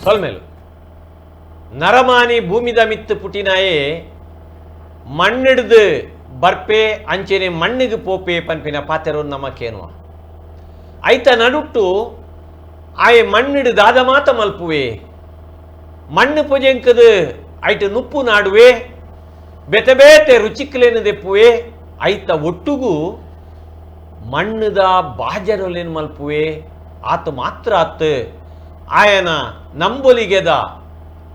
ಸೊಲ್ಮೆಲು ನರಮಾನಿ ಭೂಮಿದ ಮಿತ್ತು ಪುಟಿನಾಯೇ ಮಣ್ಣಿಡ್ದು ಬರ್ಪೆ ಅಂಚೆನೆ ಮಣ್ಣಿಗೆ ಪೋಪೆ ಪನ್ಪಿನ ಪಾತೆರೊ ನಮಕೇನುವ ಐತ ನಡುಟ್ಟು ಆಯೆ ಮಣ್ಣಿಡು ದಾದ ಮಾತ ಮಲ್ಪುವೆ ಮಣ್ಣು ಪೊಜೆಂಕದು ಐಟ ನುಪ್ಪು ನಾಡುವೆ ಬೇತೆ ಬೇತೆ ರುಚಿಕ್ಲೇನು ದೆಪ್ಪುವೆ ಐತ ಒಟ್ಟುಗು ಮಣ್ಣುದ ಬಾಜನೊಲೇನು ಮಲ್ಪುವೆ ಆತ ಮಾತ್ರ ಆತ್ ಆಯನ ನಂಬೊಲಿಗೆದ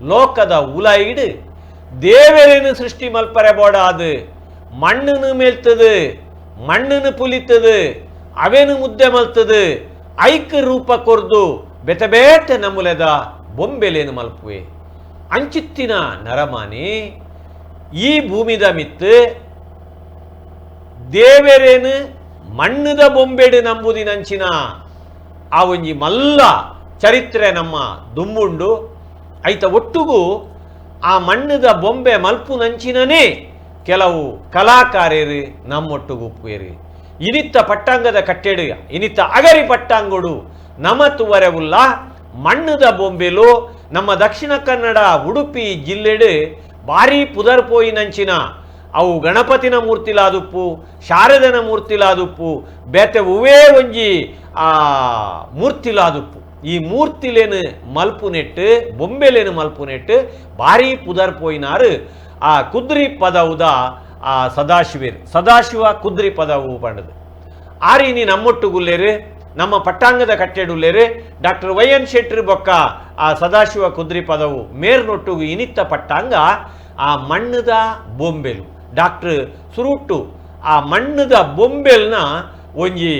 ಲೋಕದ ಉಲಾಯಿಡು ದೇವರೇನು ಸೃಷ್ಟಿ ಮಲ್ಪರೆ ಬೋಡಾದು ಮಣ್ಣನ್ನು ಮೇಲ್ತದು ಮಣ್ಣನ್ನು ಪುಲಿತದು ಅವೇನು ಮುದ್ದೆ ಮಲ್ತದು ಐಕ್ ರೂಪ ಕೊರ್ದು ಬೆತೆ ಬೇತೆ ನಮುಲೆದ ಬೊಂಬೆಲೇನು ಮಲ್ಪುವೆ. ಅಂಚಿತ್ತಿನ ನರಮಾನಿ ಈ ಭೂಮಿದ ಮಿತ್ತು ದೇವರೇನು ಮಣ್ಣದ ಬೊಂಬೆಡು ನಂಬುದಿನಂಚಿನ ಆ ಒಂಜಿ ಮಲ್ಲ ಚರಿತ್ರೆ ನಮ್ಮ ದುಂಬುಂಡು. ಐತ ಒಟ್ಟುಗು ಆ ಮಣ್ಣದ ಬೊಂಬೆ ಮಲ್ಪುನಂಚಿನನೇ ಕೆಲವು ಕಲಾಕಾರ್ಯರು ನಮ್ಮೊಟ್ಟುಗು ಉಪ್ಪುವೇರು. ಇನಿತ್ತ ಪಟ್ಟಾಂಗದ ಕಟ್ಟೆಡು ಇನಿತ್ತ ಅಗರಿ ಪಟ್ಟಾಂಗೋಡು ನಮ ತುವರೆ ಉಲ್ಲ ಮಣ್ಣದ ಬೊಂಬೆಲು ನಮ್ಮ ದಕ್ಷಿಣ ಕನ್ನಡ ಉಡುಪಿ ಜಿಲ್ಲೆಡು ಭಾರಿ ಪುದರ್ ಪೋಯಿನಂಚಿನ ಅವು ಗಣಪತಿನ ಮೂರ್ತಿಲಾದುಪ್ಪು ಶಾರದನ ಮೂರ್ತಿಲಾದುಪ್ಪು ಬೇತೆ ಹೂವೇ ಒಂಜಿ ಆ ಮೂರ್ತಿಲಾದುಪ್ಪು. ಈ ಮೂರ್ತಿಲೇನು ಮಲ್ಪುನೆಟ್ಟು ಬೊಂಬೆಲೇನು ಮಲ್ಪುನೆಟ್ಟು ಭಾರಿ ಪುದರ್ ಪೋಯಿನಾರು ಆ ಕುದ್ರಿ ಪದವುದ ಆ ಸದಾಶಿವೇರು ಸದಾಶಿವ ಕುದ್ರಿ ಪದವು ಪಂಡದು. ಆರಿನಿ ನಮ್ಮೊಟ್ಟುಗುಲ್ಲೇರು ನಮ್ಮ ಪಟ್ಟಾಂಗದ ಕಟ್ಟೆಡುಲ್ಲೇರು ಡಾಕ್ಟರ್ ವೈ ಎನ್ ಶೆಟ್ಟರು ಬೊಕ್ಕ ಆ ಸದಾಶಿವ ಕುದ್ರಿ ಪದವು ಮೇರ್ನೊಟ್ಟುಗು ಇನಿತ್ತ ಪಟ್ಟಾಂಗ ಆ ಮಣ್ಣದ ಬೊಂಬೆಲು. ಡಾಕ್ಟರ್ ಸುರುಟ್ಟು ಆ ಮಣ್ಣದ ಬೊಂಬೆಲ್ನ ಒಂಜಿ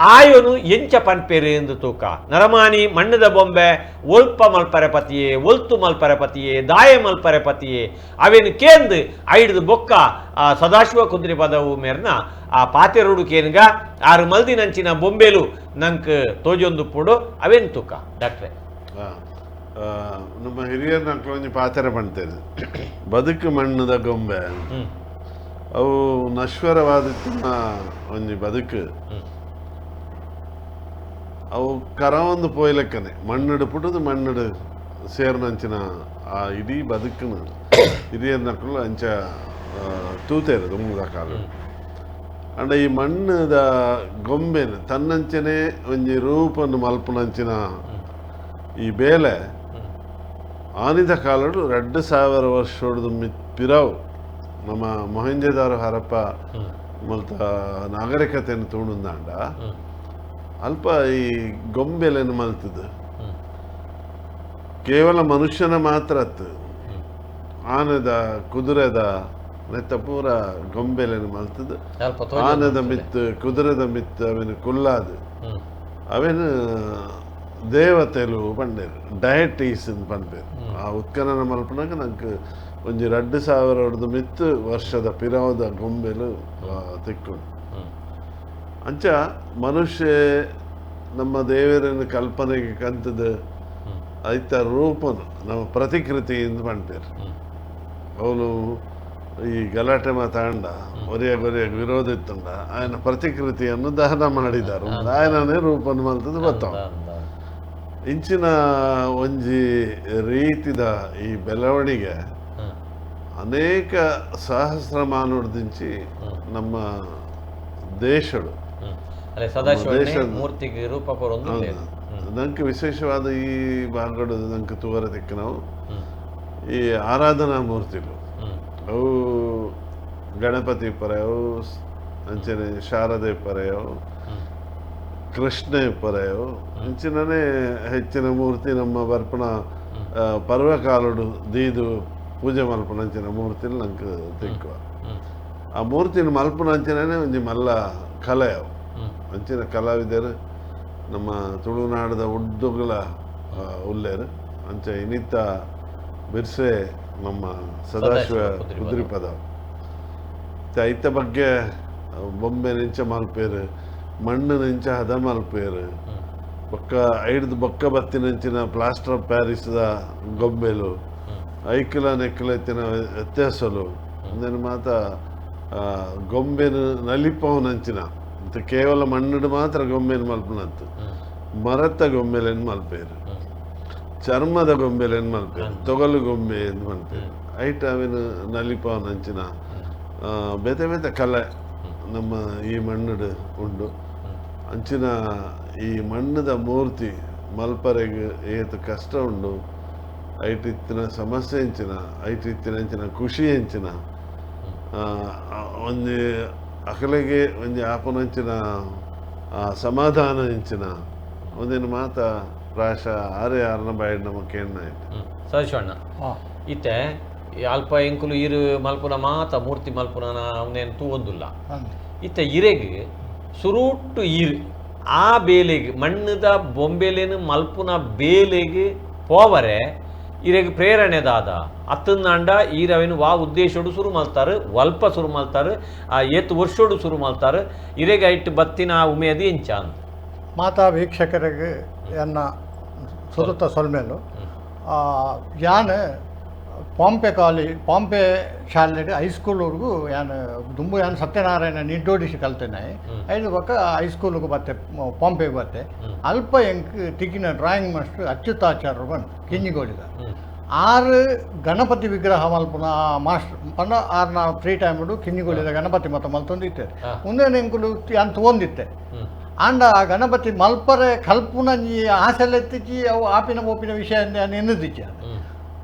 ಆಯೋನು ಎಂಚ ಪನ್ಪೇರು ಎಂದು ತೂಕ. ನರಮಾನಿ ಮಣ್ಣದ ಬೊಂಬೆ ಒಲ್ಪ ಮಲ್ಪರೆ ಪತಿಯೇ ಒಲ್ತು ಮಲ್ಪರೆ ಪತಿಯೇ ದಾಯ ಮಲ್ಪರೆ ಪತಿಯೇ ಅವೇನು ಕೇಂದು ಐಡ್ದು ಬೊಕ್ಕ ಆ ಸದಾಶಿವ ಕುದ್ರಿ ಪದವು ಮೇರ್ನ ಆ ಪಾತೆರುಡು ಕೇನ್ಗ ಆರು ಮಲ್ದಿನಂಚಿನ ಬೊಂಬೆಲು ನಂಕ್ ತೋಜೊಂದು ಪುಡು ಅವೇನು ತೂಕ ಡಾಕ್ಟ್ರೆ. ನಮ್ಮ ಹಿರಿಯರ ಒಂಜಿ ಪಾತೆರ ಪಣ್ತೇನೆ ಬದುಕು ಮಣ್ಣದ ಗೊಂಬೆ ಅವು ನಶ್ವರವಾದ ಒಂಜಿ ಬದುಕು ಅವು ಕರವೊಂದು ಪೋಯ್ಲೆಕ್ಕನೆ ಮಣ್ಣುಡು ಪುಟುದು ಮಣ್ಣುಡು ಸೇರ್ನಂಚಿನ ಆ ಇಡೀ ಬದುಕುನು ಹಿರಿಯರ್ನಕುಲು ಅಂಚ ತೂತೇರು ದುಂಬುದ ಕಾಲ. ಅಂಡ ಈ ಮಣ್ಣುದ ಗೊಂಬೆನು ತನ್ನಂಚನೆ ಒಂಜಿ ರೂಪನ್ನು ಮಲ್ಪುನಂಚಿನ ಈ ಬೇಲೆ ಆನಿದ ಕಾಲಡು 2000 ವರ್ಷದ ಪಿರಾವು ನಮ್ಮ ಮೊಹೆಂಜೊದಾರೋ ಹರಪ್ಪ ಮಲ್ತ ನಾಗರಿಕತೆಯನ್ನು ತೂಣುಂದಾಂಡ ಅಲ್ಪ ಈ ಗೊಂಬೆಲೆನು ಮಲ್ತದು ಕೇವಲ ಮನುಷ್ಯನ ಮಾತ್ರ ಅತ್ತು ಆನೆದ ಕುದುರೆದ ನೆತ್ತ ಪೂರ ಗೊಂಬೆಲೆನು ಮಲ್ತದು ಆನೆದ ಮಿತ್ತು ಕುದುರೆದ ಮಿತ್ತು ಅವೇನು ಕುಲ್ಲಾದು ಅವೇನು ದೇವತೆಲು ಪಂಡೇರು ಡಯಟೀಸ್ ಪನ್ಪೇರು. ಆ ಉತ್ಖನನ ಮಲ್ಪನಾಗ ನಂಗೆ ಒಂಜಿ 2000 ಮಿತ್ತು ವರ್ಷದ ಪಿರಾವದ ಗೊಂಬೆಲು ತಿಕ್ಕೊಂಡು. ಅಂಚ ಮನುಷ್ಯ ನಮ್ಮ ದೇವರನ್ನು ಕಲ್ಪನೆಗೆ ಕಂತದ ಐತ ರೂಪನು ನಮ್ಮ ಪ್ರತಿಕೃತಿ ಎಂದು ಪನ್ಪೇರು. ಅವನು ಈ ಗಲಾಟೆ ಮಾತಾಂಡ ಒರಿಯಾಗ ಒರಿಯಾಗ ವಿರೋಧ ಇತ್ತಂಡ ఆయన ಪ್ರತಿಕೃತಿಯನ್ನು ದಹನ ಮಾಡಿದ್ದಾರೆ ఆయనನೇ ರೂಪನು ಮಲ್ತದ ಗೊತ್ತಾವ. ಇಂಚಿನ ಒಂಜಿ ರೀತಿದ ಈ ಬೆಳವಣಿಗೆ ಅನೇಕ ಸಹಸ್ರಮಾನುಡ್ದಿಂಚಿ ನಮ್ಮ ದೇಶಡು ಮೂರ್ತಿಗೆ ರೂಪ ನಂಗೆ ವಿಶೇಷವಾದ ಈ ಭಾಗಡು ನಂಗೆ ತೂವರ ದಿಕ್ಕ ನಾವು ಈ ಆರಾಧನಾ ಮೂರ್ತಿಲು ಅವು ಗಣಪತಿ ಪರೆಯವು ಅಂಚನೆ ಶಾರದೆ ಪರೆಯವು ಕೃಷ್ಣ ಪರೆಯವು ಇಂಚಿನನೇ ಹೆಚ್ಚಿನ ಮೂರ್ತಿ ನಮ್ಮ ಬರ್ಪಣ ಪರ್ವಕಾಲುಡು ದೀದು ಪೂಜೆ ಮಲ್ಪುನಂಚಿನ ಮೂರ್ತಿಲು ನಂಗೆ ತಿಕ್ಕುವ. ಆ ಮೂರ್ತಿನ ಮಲ್ಪುನಂಚಿನೇ ಒಂಜಿ ಮಲ್ಲ ಕಲೆ ಅವು. ಅಂಚಿನ ಕಲಾವಿದರು ನಮ್ಮ ತುಳುನಾಡದ ಉದ್ದುಗಳ ಉಲ್ಲೇರು. ಅಂಚ ಇನ್ನಿತ್ತ ಬಿರ್ಸೆ ನಮ್ಮ ಸದಾಶಿವ ಕುದ್ರಿ ಪದ ಐತ ಬಗ್ಗೆ ಬೊಂಬೆ ನಿಂಚ ಮಲ್ಪೇರು ಮಣ್ಣು ನಿಂಚ ಹದ ಮಲ್ಪೇರು ಬೊಕ್ಕ ಐಡ್ದು ಬೊಕ್ಕ ಬತ್ತಿನಂಚಿನ ಪ್ಲಾಸ್ಟರ್ ಆಫ್ ಪ್ಯಾರಿಸ್ದ ಗೊಂಬೆಲು ಐಕ್ಲ ನೆಕ್ಕಲ ಎತ್ತಿನ ವ್ಯತ್ಯಾಸಲು ಅಂದೆನು ಮಾತ ಗೊಂಬೆನು ನಲಿಪವನಂಚಿನ ಕೇವಲ ಮಣ್ಣುಡು ಮಾತ್ರ ಗೊಂಬೆನು ಮಲ್ಪುನಂತು ಮರತ್ತ ಗೊಂಬೆಲೇನು ಮಲ್ಪೇರು. ಚರ್ಮದ ಗೊಂಬೆಲೇನು ಮಲ್ಪೇರು ತೊಗಲು ಗೊಂಬೆ ಎಂದು ಮಲ್ಪೇರು ಐಟ್ ಅವಿನ ನಲಿಪಾವನಂಚಿನ ಬೇತೆ ಬೇತೆ ಕಲೆ ನಮ್ಮ ಈ ಮಣ್ಣುಡು ಉಂಡು ಅಂಚಿನ ಈ ಮಣ್ಣದ ಮೂರ್ತಿ ಮಲ್ಪರೆಗ್ ಏತ್ ಕಷ್ಟ ಉಂಡು ಐಟ್ ಇತ್ತಿನ ಸಮಸ್ಯೆ ಎಂಚಿನ ಐಟ್ ಇತ್ತಿನ ಅಂಚಿನ ಖುಷಿ ಎಂಚಿನ ಒಂಜಿ ಅಕಲೆಗೆ ಒಂಜಿ ಆಪನಂಚಿನ ಸಮಾಧಾನ ಎಂಚಿನ ಒಂದಿನ ಮಾತ ಪ್ರಾಯಶಃ ಆರೆ ಆರನ ಬಾಯಿಡ್ ನಮ್ಮ ಕೇಣ್ಣ ಆಯ್ತು ಸದಾಶಿವಣ್ಣ ಇತ್ತೆ ಅಲ್ಪ ಎಂಕುಲು ಇರು ಮಲ್ಪುನ ಮಾತ ಮೂರ್ತಿ ಮಲ್ಪುನ ಅವನೇನು ತೂವೊಂದುಲ್ಲ ಇತ್ತೆ ಇರೆಗ್ ಸುರುಟ್ಟು ಇರು ಆ ಬೇಲೆಗ್ ಮಣ್ಣದ ಬೊಂಬೆಲೇನು ಮಲ್ಪುನ ಬೇಲೆಗ್ ಪೋವರೆ ಇರೆಗ್ ಪ್ರೇರಣೆ ದಾದ ಅತ್ತಂದಾಂಡ ಈರವೇನು ವಾ ಉದ್ದೇಶೋಡು ಶುರು ಮಲ್ತಾರೆ ಅಲ್ಪ ಶುರು ಮಲ್ತಾರೆ ಆ ಏತ್ ವರ್ಷೋಡು ಶುರು ಮಲ್ತಾರೆ ಇರೆಗ್ ಐಟ್ ಬತ್ತಿನ ಉಮೇದಿ ಎಂಚ ಅಂತ ಮಾತಾ ವೀಕ್ಷಕರಿಗೆ ಎನ್ನ ಸುರುತ ಸೊಲ್ಮೇಲು ಯಾನ್ ಪಾಂಪೆ ಕಾಲೇಜ್ ಪಾಂಪೆ ಶಾಲೆ ಹೈಸ್ಕೂಲ್ವರೆಗೂ ಯಾನ್ ದುಂಬು ಯಾನ್ ಸತ್ಯನಾರಾಯಣ ನಿಡ್ಡೋಡಿಸಿ ಕಲ್ತೇನೆ ಐದು ಪಕ್ಕ ಹೈಸ್ಕೂಲ್ಗೆ ಬತ್ತೆ ಪಾಂಪೆಗೆ ಬತ್ತೆ ಅಲ್ಪ ಎಂಕ್ ತಿಕ್ಕಿನ ಡ್ರಾಯಿಂಗ್ ಮಾಸ್ಟರ್ ಅಚ್ಯುತಾಚಾರ್ಯರು ಬಂದು ಕಿಂಜಿಗೋಳಿದ ಆರು ಗಣಪತಿ ವಿಗ್ರಹ ಮಲ್ಪುನ ಮಾಸ್ಟರ್ ಪಂಡ ಆರ್ನ ಫ್ರೀ ಟೈಮ್ ಕಿಂಜಿಗೋಳಿದ ಗಣಪತಿ ಮತ ಮಲ್ತೊಂದಿತ್ತೆ ಮುಂದೆ ಎಂಕುಲು ಯಾನ್ ತಗೊಂದಿತ್ತೆ ಆಂಡ ಆ ಗಣಪತಿ ಮಲ್ಪರೆ ಕಲ್ಪುನ ಆಸೆಲೆತ್ತಿಚ್ಚಿ ಅವು ಆಪಿನ ಓಪಿನ ವಿಷಯ ನೆನ್ನದಿಚ್ಚಿ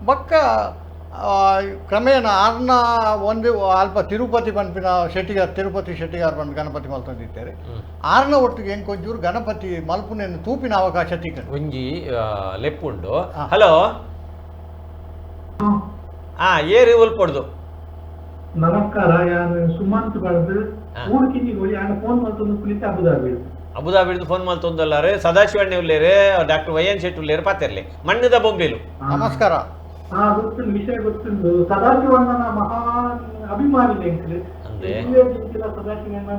ಬಕ್ಕ ಕ್ರಮೇಣ ಆರ್ನ ಒಂದು ಅಲ್ಪ ತಿರುಪತಿ ಪನ್ಪಿನ ಶೆಟ್ಟಿಗಾರ್ ತಿರುಪತಿ ಶೆಟ್ಟಿಗಾರ್ ಬಂದು ಗಣಪತಿ ಮಲ್ತೊಂದಿದ್ದಾರೆ ಆರ್ನ ಒಟ್ಟಿಗೆ ಎಂಕೊಂಚೂರು ಗಣಪತಿ ಮಲ್ಪುನ ತೂಪಿನ ಅವಕಾಶ ತಿಕ್ಕ ಒಂಜಿ ಲೆಪ್ಪುಂಡು ಹಲೋ ಏರಿ ಉಲ್ಪೊಡ್ದು ನಮಸ್ಕಾರ ಯಾರು ಸುಮಂತ್ ಬಳ್ದು ಊರು ಕಿಂಜಿಗೋಳಿ ಆಂಡ ಫೋನ್ ಮಲ್ತೊಂದು ಕುಳಿತ ಅಬುದಾಬಿ ಅಬುದಾಬಿಡ್ದು ಫೋನ್ ಮಲ್ತೊಂದಲ್ಲಾರೆ ಸದಾಶಿವಣ್ಣ ಉಲ್ಲೇರೆ doctor Y N Shetty ಉಲ್ಲೇರು ಪಾತಿರ್ಲಿ ಮಣ್ಣದ ಬೊಂಬೆಲು ನಮಸ್ಕಾರ ಗೊತ್ತುಂಡು ವಿಷಯ ಗೊತ್ತುಂಡು ಸದಾಶಿವಣ್ಣನ ಮಹಾನ್ ಅಭಿಮಾನಿ ಎಂಕ್ಲು ಸದಾಶಿವಣ್ಣ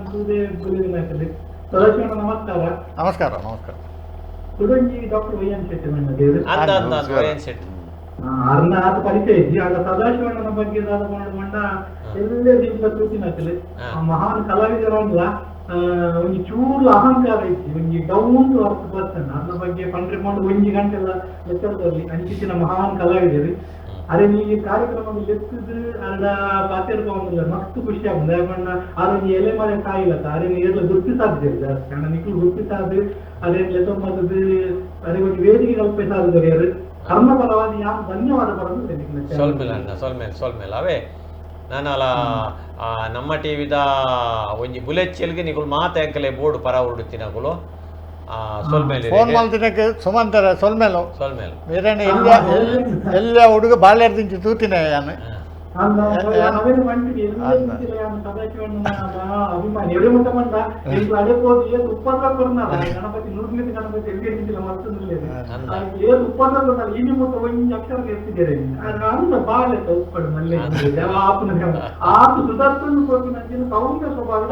ಸದಾಶಿವಣ್ಣ ನಮಸ್ಕಾರ ನಮಸ್ಕಾರ ನಮಸ್ಕಾರ ಕುಡಂಜಿ doctor Y N Shetty ದೇವರು ವೈ ಎನ್ ಶೆಟ್ಟಿ ಅರ್ನ ಆತ ಪರಿಚಯ ಇದ್ದಿ ಆಗ ಸದಾಶಿವಣ್ಣನ ಬಗ್ಗೆ ದಾದ ಮಂಡ ಎಲ್ಲೇ ದಿನ ತೂತಿನಕಲು ಮಹಾನ್ ಕಲಾವಿದರಲ್ಲ ಒಂಜಿ ಚೂರು ಅಹಂಕಾರ ಇತ್ತು ಒಂಜಿ down to earth person ಅನ್ನ ಬಗ್ಗೆ ಪಂಡ್ರೆ ಮಂಡು ಒಂಜಿ ಗಂಟೆ ಎಲ್ಲ ಲೆಕ್ಕದಲ್ಲಿ ಅಂಚಿನ ಮಹಾನ್ ಕಲಾವಿದರು ಅರೆ ನೀ ಕಾರ್ಯಕ್ರಮದಲ್ಲಿ ಎತ್ತಿದ್ದು ಅರ್ಧ ಪಾತಿರ್ಕೊಂಡ್ರೆ ಮಸ್ತ್ ಖುಷಿ ಆಗುದು ಯಾಕಂದ್ರೆ ಆರೊಂಜಿ ಎಲೆ ಮನೆ ಕಾಯಿಲತ್ತ ಅರೆ ನೀ ಎಲ್ಲ ಗುರ್ತಿಸಾಧ್ಯ ಇಲ್ಲ ಕಾರಣ ನಿಕ್ಲು ಗುರ್ತಿಸಾದ ಅರೆ ಲೆತ್ತೊಂಬತ್ತದು ಅರೆ ಒಂಜಿ ವೇದಿಕೆ ಕಲ್ಪಿಸಾದ ದೊರೆಯರು ಕರ್ಮ ಪರವಾಗಿ ಯಾರು ಧನ್ಯವಾದ ಪಡೋದು ಸೊಲ್ಮೇಲೆ ಅಣ್ಣ ಸೊಲ್ಮೇಲೆ ಸೊಲ್ಮೇಲೆ ಅವೇ ನಾನಲ್ಲ ನಮ್ಮ ಟಿ ವಿದ ಒಂಜಿ ಬುಲೆಚ್ಚೆಲ್ಗೆ ನಿಕುಲು ಮಾತ ಎಂಕಲೆ ಬೋರ್ಡ್ ಪರ ಉಡುತ್ತಿನಕುಲು ಸೊಲ್ಮೇಲೆ ಫೋನ್ ಮಲ್ತಿನಕ್ಕೆ ಸುಮಂತರ ಸೊಲ್ಮೇಲು ಸೊಲ್ಮೇಲೆ ಬೇರೆ ಎಲ್ಲ ಎಲ್ಲ ಹುಡುಗ ಬಾಲ್ಯದಿಂಚಿ ತೂತಿನ ಯಾನು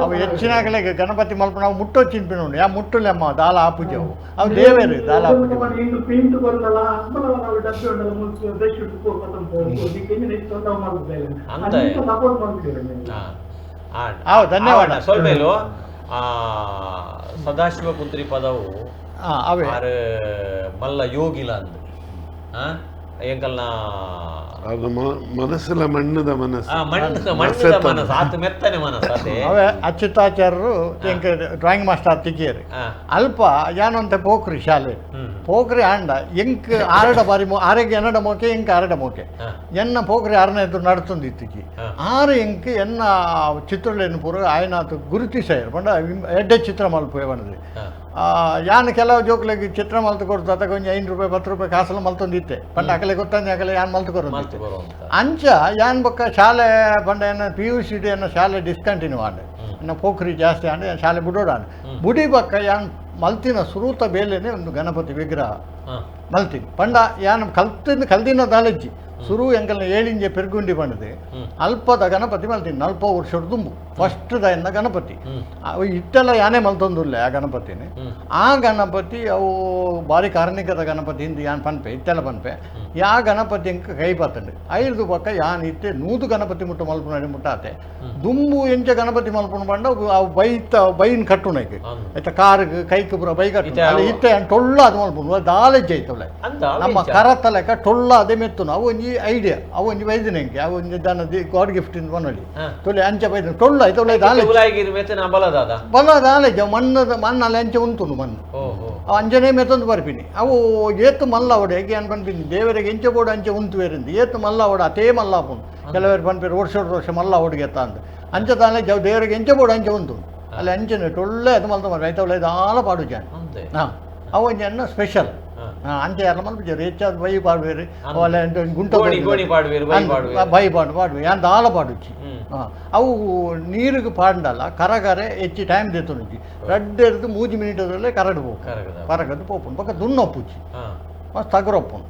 ಅವು ಹೆಚ್ಚಿನ ಗಣಪತಿ ಮಲ್ಪ ನಾವು ಮುಟ್ಟೋ ಚಿಂಪಿನ ಉಂಡು ಯಾ ಮುಟ್ಟುಲೆಮ್ಮ ದಾಲ ಆಪುಜವು ಅವು ದೇವೇರು ದಾಲ ಆಪುಜವು ಧನ್ಯವಾದ ಸೊಲ್ಮೇಲು ಸದಾಶಿವ ಪುತ್ರಿ ಪದವು ಆರು ಮಲ್ಲ ಯೋಗಿಲ ಅಂದ್ ಎಂಕಲ್ನ ಮನಸ್ಸಲ್ಲ ಮಣ್ಣದ ಮನಸ್ಸು ಮಣ್ಣದ ಮಣ್ಣದ ಮನಸ್ಸು ಆತ ಮೆತ್ತನೆ ಮನಸ್ಸು ಅದೇ ಅವೇ ಅಚ್ಯುತಾಚಾರ್ಯರು ಎಂಕ ಡ್ರಾಯಿಂಗ್ ಮಾಸ್ಟರ್ ತಿಕ್ಕಿಯರು ಅಲ್ಪ ಯಾನಂತ ಪೋಖ್ರಿ ಶಾಲೆ ಪೋಖ್ರಿ ಆಂಡ ಎಂಕ್ ಆರಡ ಬಾರಿ ಆರೆಗೆ ಎನ್ನಡ ಮೋಕೆ ಎಂಕ್ ಆರಡ ಮೋಕೆ ಎನ್ನ ಪೋಖ್ರಿ ಆರನೇ ಎದುರು ನಡ್ತೊಂದಿತ್ತಿಕ್ಕಿ ಆರು ಎಂಕ್ ಎನ್ನ ಚಿತ್ರಲೇನು ಪೂರ ಆಯನಾತು ಗುರುತಿಸಾಯರು ಪಂಡ ಎಡ್ಡೆ ಚಿತ್ರ ಮಲ್ಪುವೆ ಬಣ್ಣದು ಯಾನ್ ಕೆಲವು ಜೋಕ್ಲೆಗ್ ಚಿತ್ರ ಮಲ್ತು ಕೊಡ್ತು ಅತಕ ಒಂಜಿ 5 ರೂಪಾಯಿ 10 ರೂಪಾಯಿ ಕಾಸಲ ಮಲ್ತೊಂದಿತ್ತೆ ಪಂಡ ಅಕಲೆ ಗೊತ್ತಂಜಿ ಅಕಲೆ ಯಾನ್ ಮಲ್ತು ಕೊರೊಂದಿತ್ತೆ ಅಂಚ ಯಾನ್ ಬೊಕ್ಕ ಶಾಲೆ ಪಂಡ ಎನ್ನ P U C D ಎನ್ನ ಶಾಲೆ ಡಿಸ್ಕಂಟಿನ್ಯೂ ಆಂಡ್ ಎನ್ನ ಪೋಖ್ರಿ ಜಾಸ್ತಿ ಆಂಡ್ ಶಾಲೆ ಬುಡೋಡಾಂಡ್ ಬುಡಿ ಬೊಕ್ಕ ಯಾನ್ ಮಲ್ತಿನ ಸುರೂತ ಬೇಲೆನೆ ಒಂದು ಗಣಪತಿ ವಿಗ್ರಹ ಮಲ್ತಿನಿ ಪಂಡ ಯಾನ್ ಕಲ್ತಿನ ಕಲ್ದಿನ ದಾಲಜ್ಜಿ ಸುರು ಎಂಕಲ್ನ ಏಳಿಂಜೆ ಪೆರ್ಗುಂಡಿ ಪಂಡದೆ ಅಲ್ಪದ ಗಣಪತಿ ಮಲ್ತೀನಿ ನಲ್ಪ ವರ್ಷದ ದುಂಬು ಫಸ್ಟ್ ದಯನ್ನ ಗಣಪತಿ ಅವು ಇಟ್ಟೆಲ್ಲ ಯಾನೇ ಮಲ್ತೊಂದುಲ್ಲ ಆ ಗಣಪತಿನೇ. ಆ ಗಣಪತಿ ಅವು ಭಾರಿ ಕಾರ್ಣಿಕದ ಗಣಪತಿ ಹಿಂದೆ ಯಾನ್ ಪನ್ಪೆ ಇತ್ತೆಲ್ಲ ಪನ್ಪೆ ಯಾ ಗಣಪತಿ ಎಂಕ ಕೈ ಬತ್ತಂಡು ಐದು ಪಕ್ಕ ಯಾನ್ ಇತ್ತೆ ನೂದು ಗಣಪತಿ ಮುಟ್ಟ ಮಲ್ಪುನ ಮುಟ್ಟಾತೆ ದುಂಬು ಎಂಚ ಗಣಪತಿ ಮಲ್ಪುನ ಪಂಡ ಅವು ಬೈತ ಬೈನ್ ಕಟ್ಟುನೈಕ್ ಆಯ್ತಾ ಕಾರಿಗೆ ಕೈಕ್ ಪೂರ ಬೈ ಕಟ್ಟು ಅಲ್ಲಿ ಇತ್ತೆ ಟೊಳ್ಳ ಅದು ಮಲ್ಪುನು ದಾಲೆಜ್ಜೆ ಐತವಳೆ ನಮ್ಮ ಕರತ ಲೆಕ್ಕ ಟೊಳ್ಳ ಅದೇ ಮೆತ್ತುನು ಅವು ಒಂಜಿ ಐಡಿಯಾ ಅವು ಒಂಜಿ ಬೈದಿನ ಅವು ಒಂಜಿ ದಾನ ಗಾಡ್ ಗಿಫ್ಟ್ ಇಂದ ಬನ್ನೊಲಿ ತೊಲೆ ಅಂಚ ಬೈದಿನ ಟೊಳ್ಳ ಐತವಳೆ ದಾಲೆ ಬಲ ದಾಲೆಜ್ಜೆ ಮಣ್ಣದ ಮಣ್ಣಲ್ಲಿ ಅಂಚೆ ಉಂಟುನು ಮಣ್ಣು ಅಂಜನೇ ಮೆತ್ತೊಂದು ಬರ್ಪಿನಿ ಅವು ಏತು ಮಲ್ಲ ಅವಡೆ ಹೇಗೆ ಅನ್ ಪನ್ಪಿನಿ ದೇವರಿಗೆ ಎಂಚೆ ಬೋಡು ಅಂಚೆ ಉಂತು ಬೇರಿಂದ ಏತು ಮಲ್ಲ ಅವಡ ಅತೇ ಮಲ್ಲ ಆಪುನು ಕೆಲವರು ಪನ್ಪೇರು ವರ್ಷ ವರ್ಷ ಮಲ್ಲ ಅವಡಿಗೆ ಎತ್ತ ಅಂದ ಅಂಚೆ ತಾನೆ ಜವ್ ದೇವರಿಗೆ ಎಂಚೆ ಬೋಡು ಅಂಚೆ ಉಂಟು ಅಲ್ಲಿ ಅಂಚನೆ ಟೊಳ್ಳೆ ಅದು ಮಲ್ತ ಮರ ಐತವಳೆ ದಾಲ ಪಾಡು ಜನ ಹಾಂ ಅವು ಒಂಜಿ ಅನ್ನ ಸ್ಪೆಷಲ್ ಅಂಚೆ ಯಾರ ಮಲ್ಪುಜರು ಹೆಚ್ಚಾದ ಬೈ ಪಾಡುವೇರು ಅವಲ್ಲ ಗುಂಟ ಬೈ ಪಾಡು ಪಾಡುವೆ ಯಾನ್ ದಾಲ ಪಾಡುಚ್ಚಿ ಹಾಂ ಅವು ನೀರಿಗೆ ಪಾಂಡಲ್ಲ ಕರಗರೆ ಹೆಚ್ಚು ಟೈಮ್ ದೇತುನುಜ್ಜಿ ರಡ್ಡು ಎರ್ದು ಮೂಜಿ ಮಿನಿಟ್ ಅದರಲ್ಲೇ ಕರಡು ಪೋಪು ಕರಗದು ಪೋಪುನು ಬೊಕ್ಕ ದುಣ್ಣೊಪ್ಪುಚ್ಚಿ ಮಸ್ತ್ ತಗರೊಪ್ಪುನು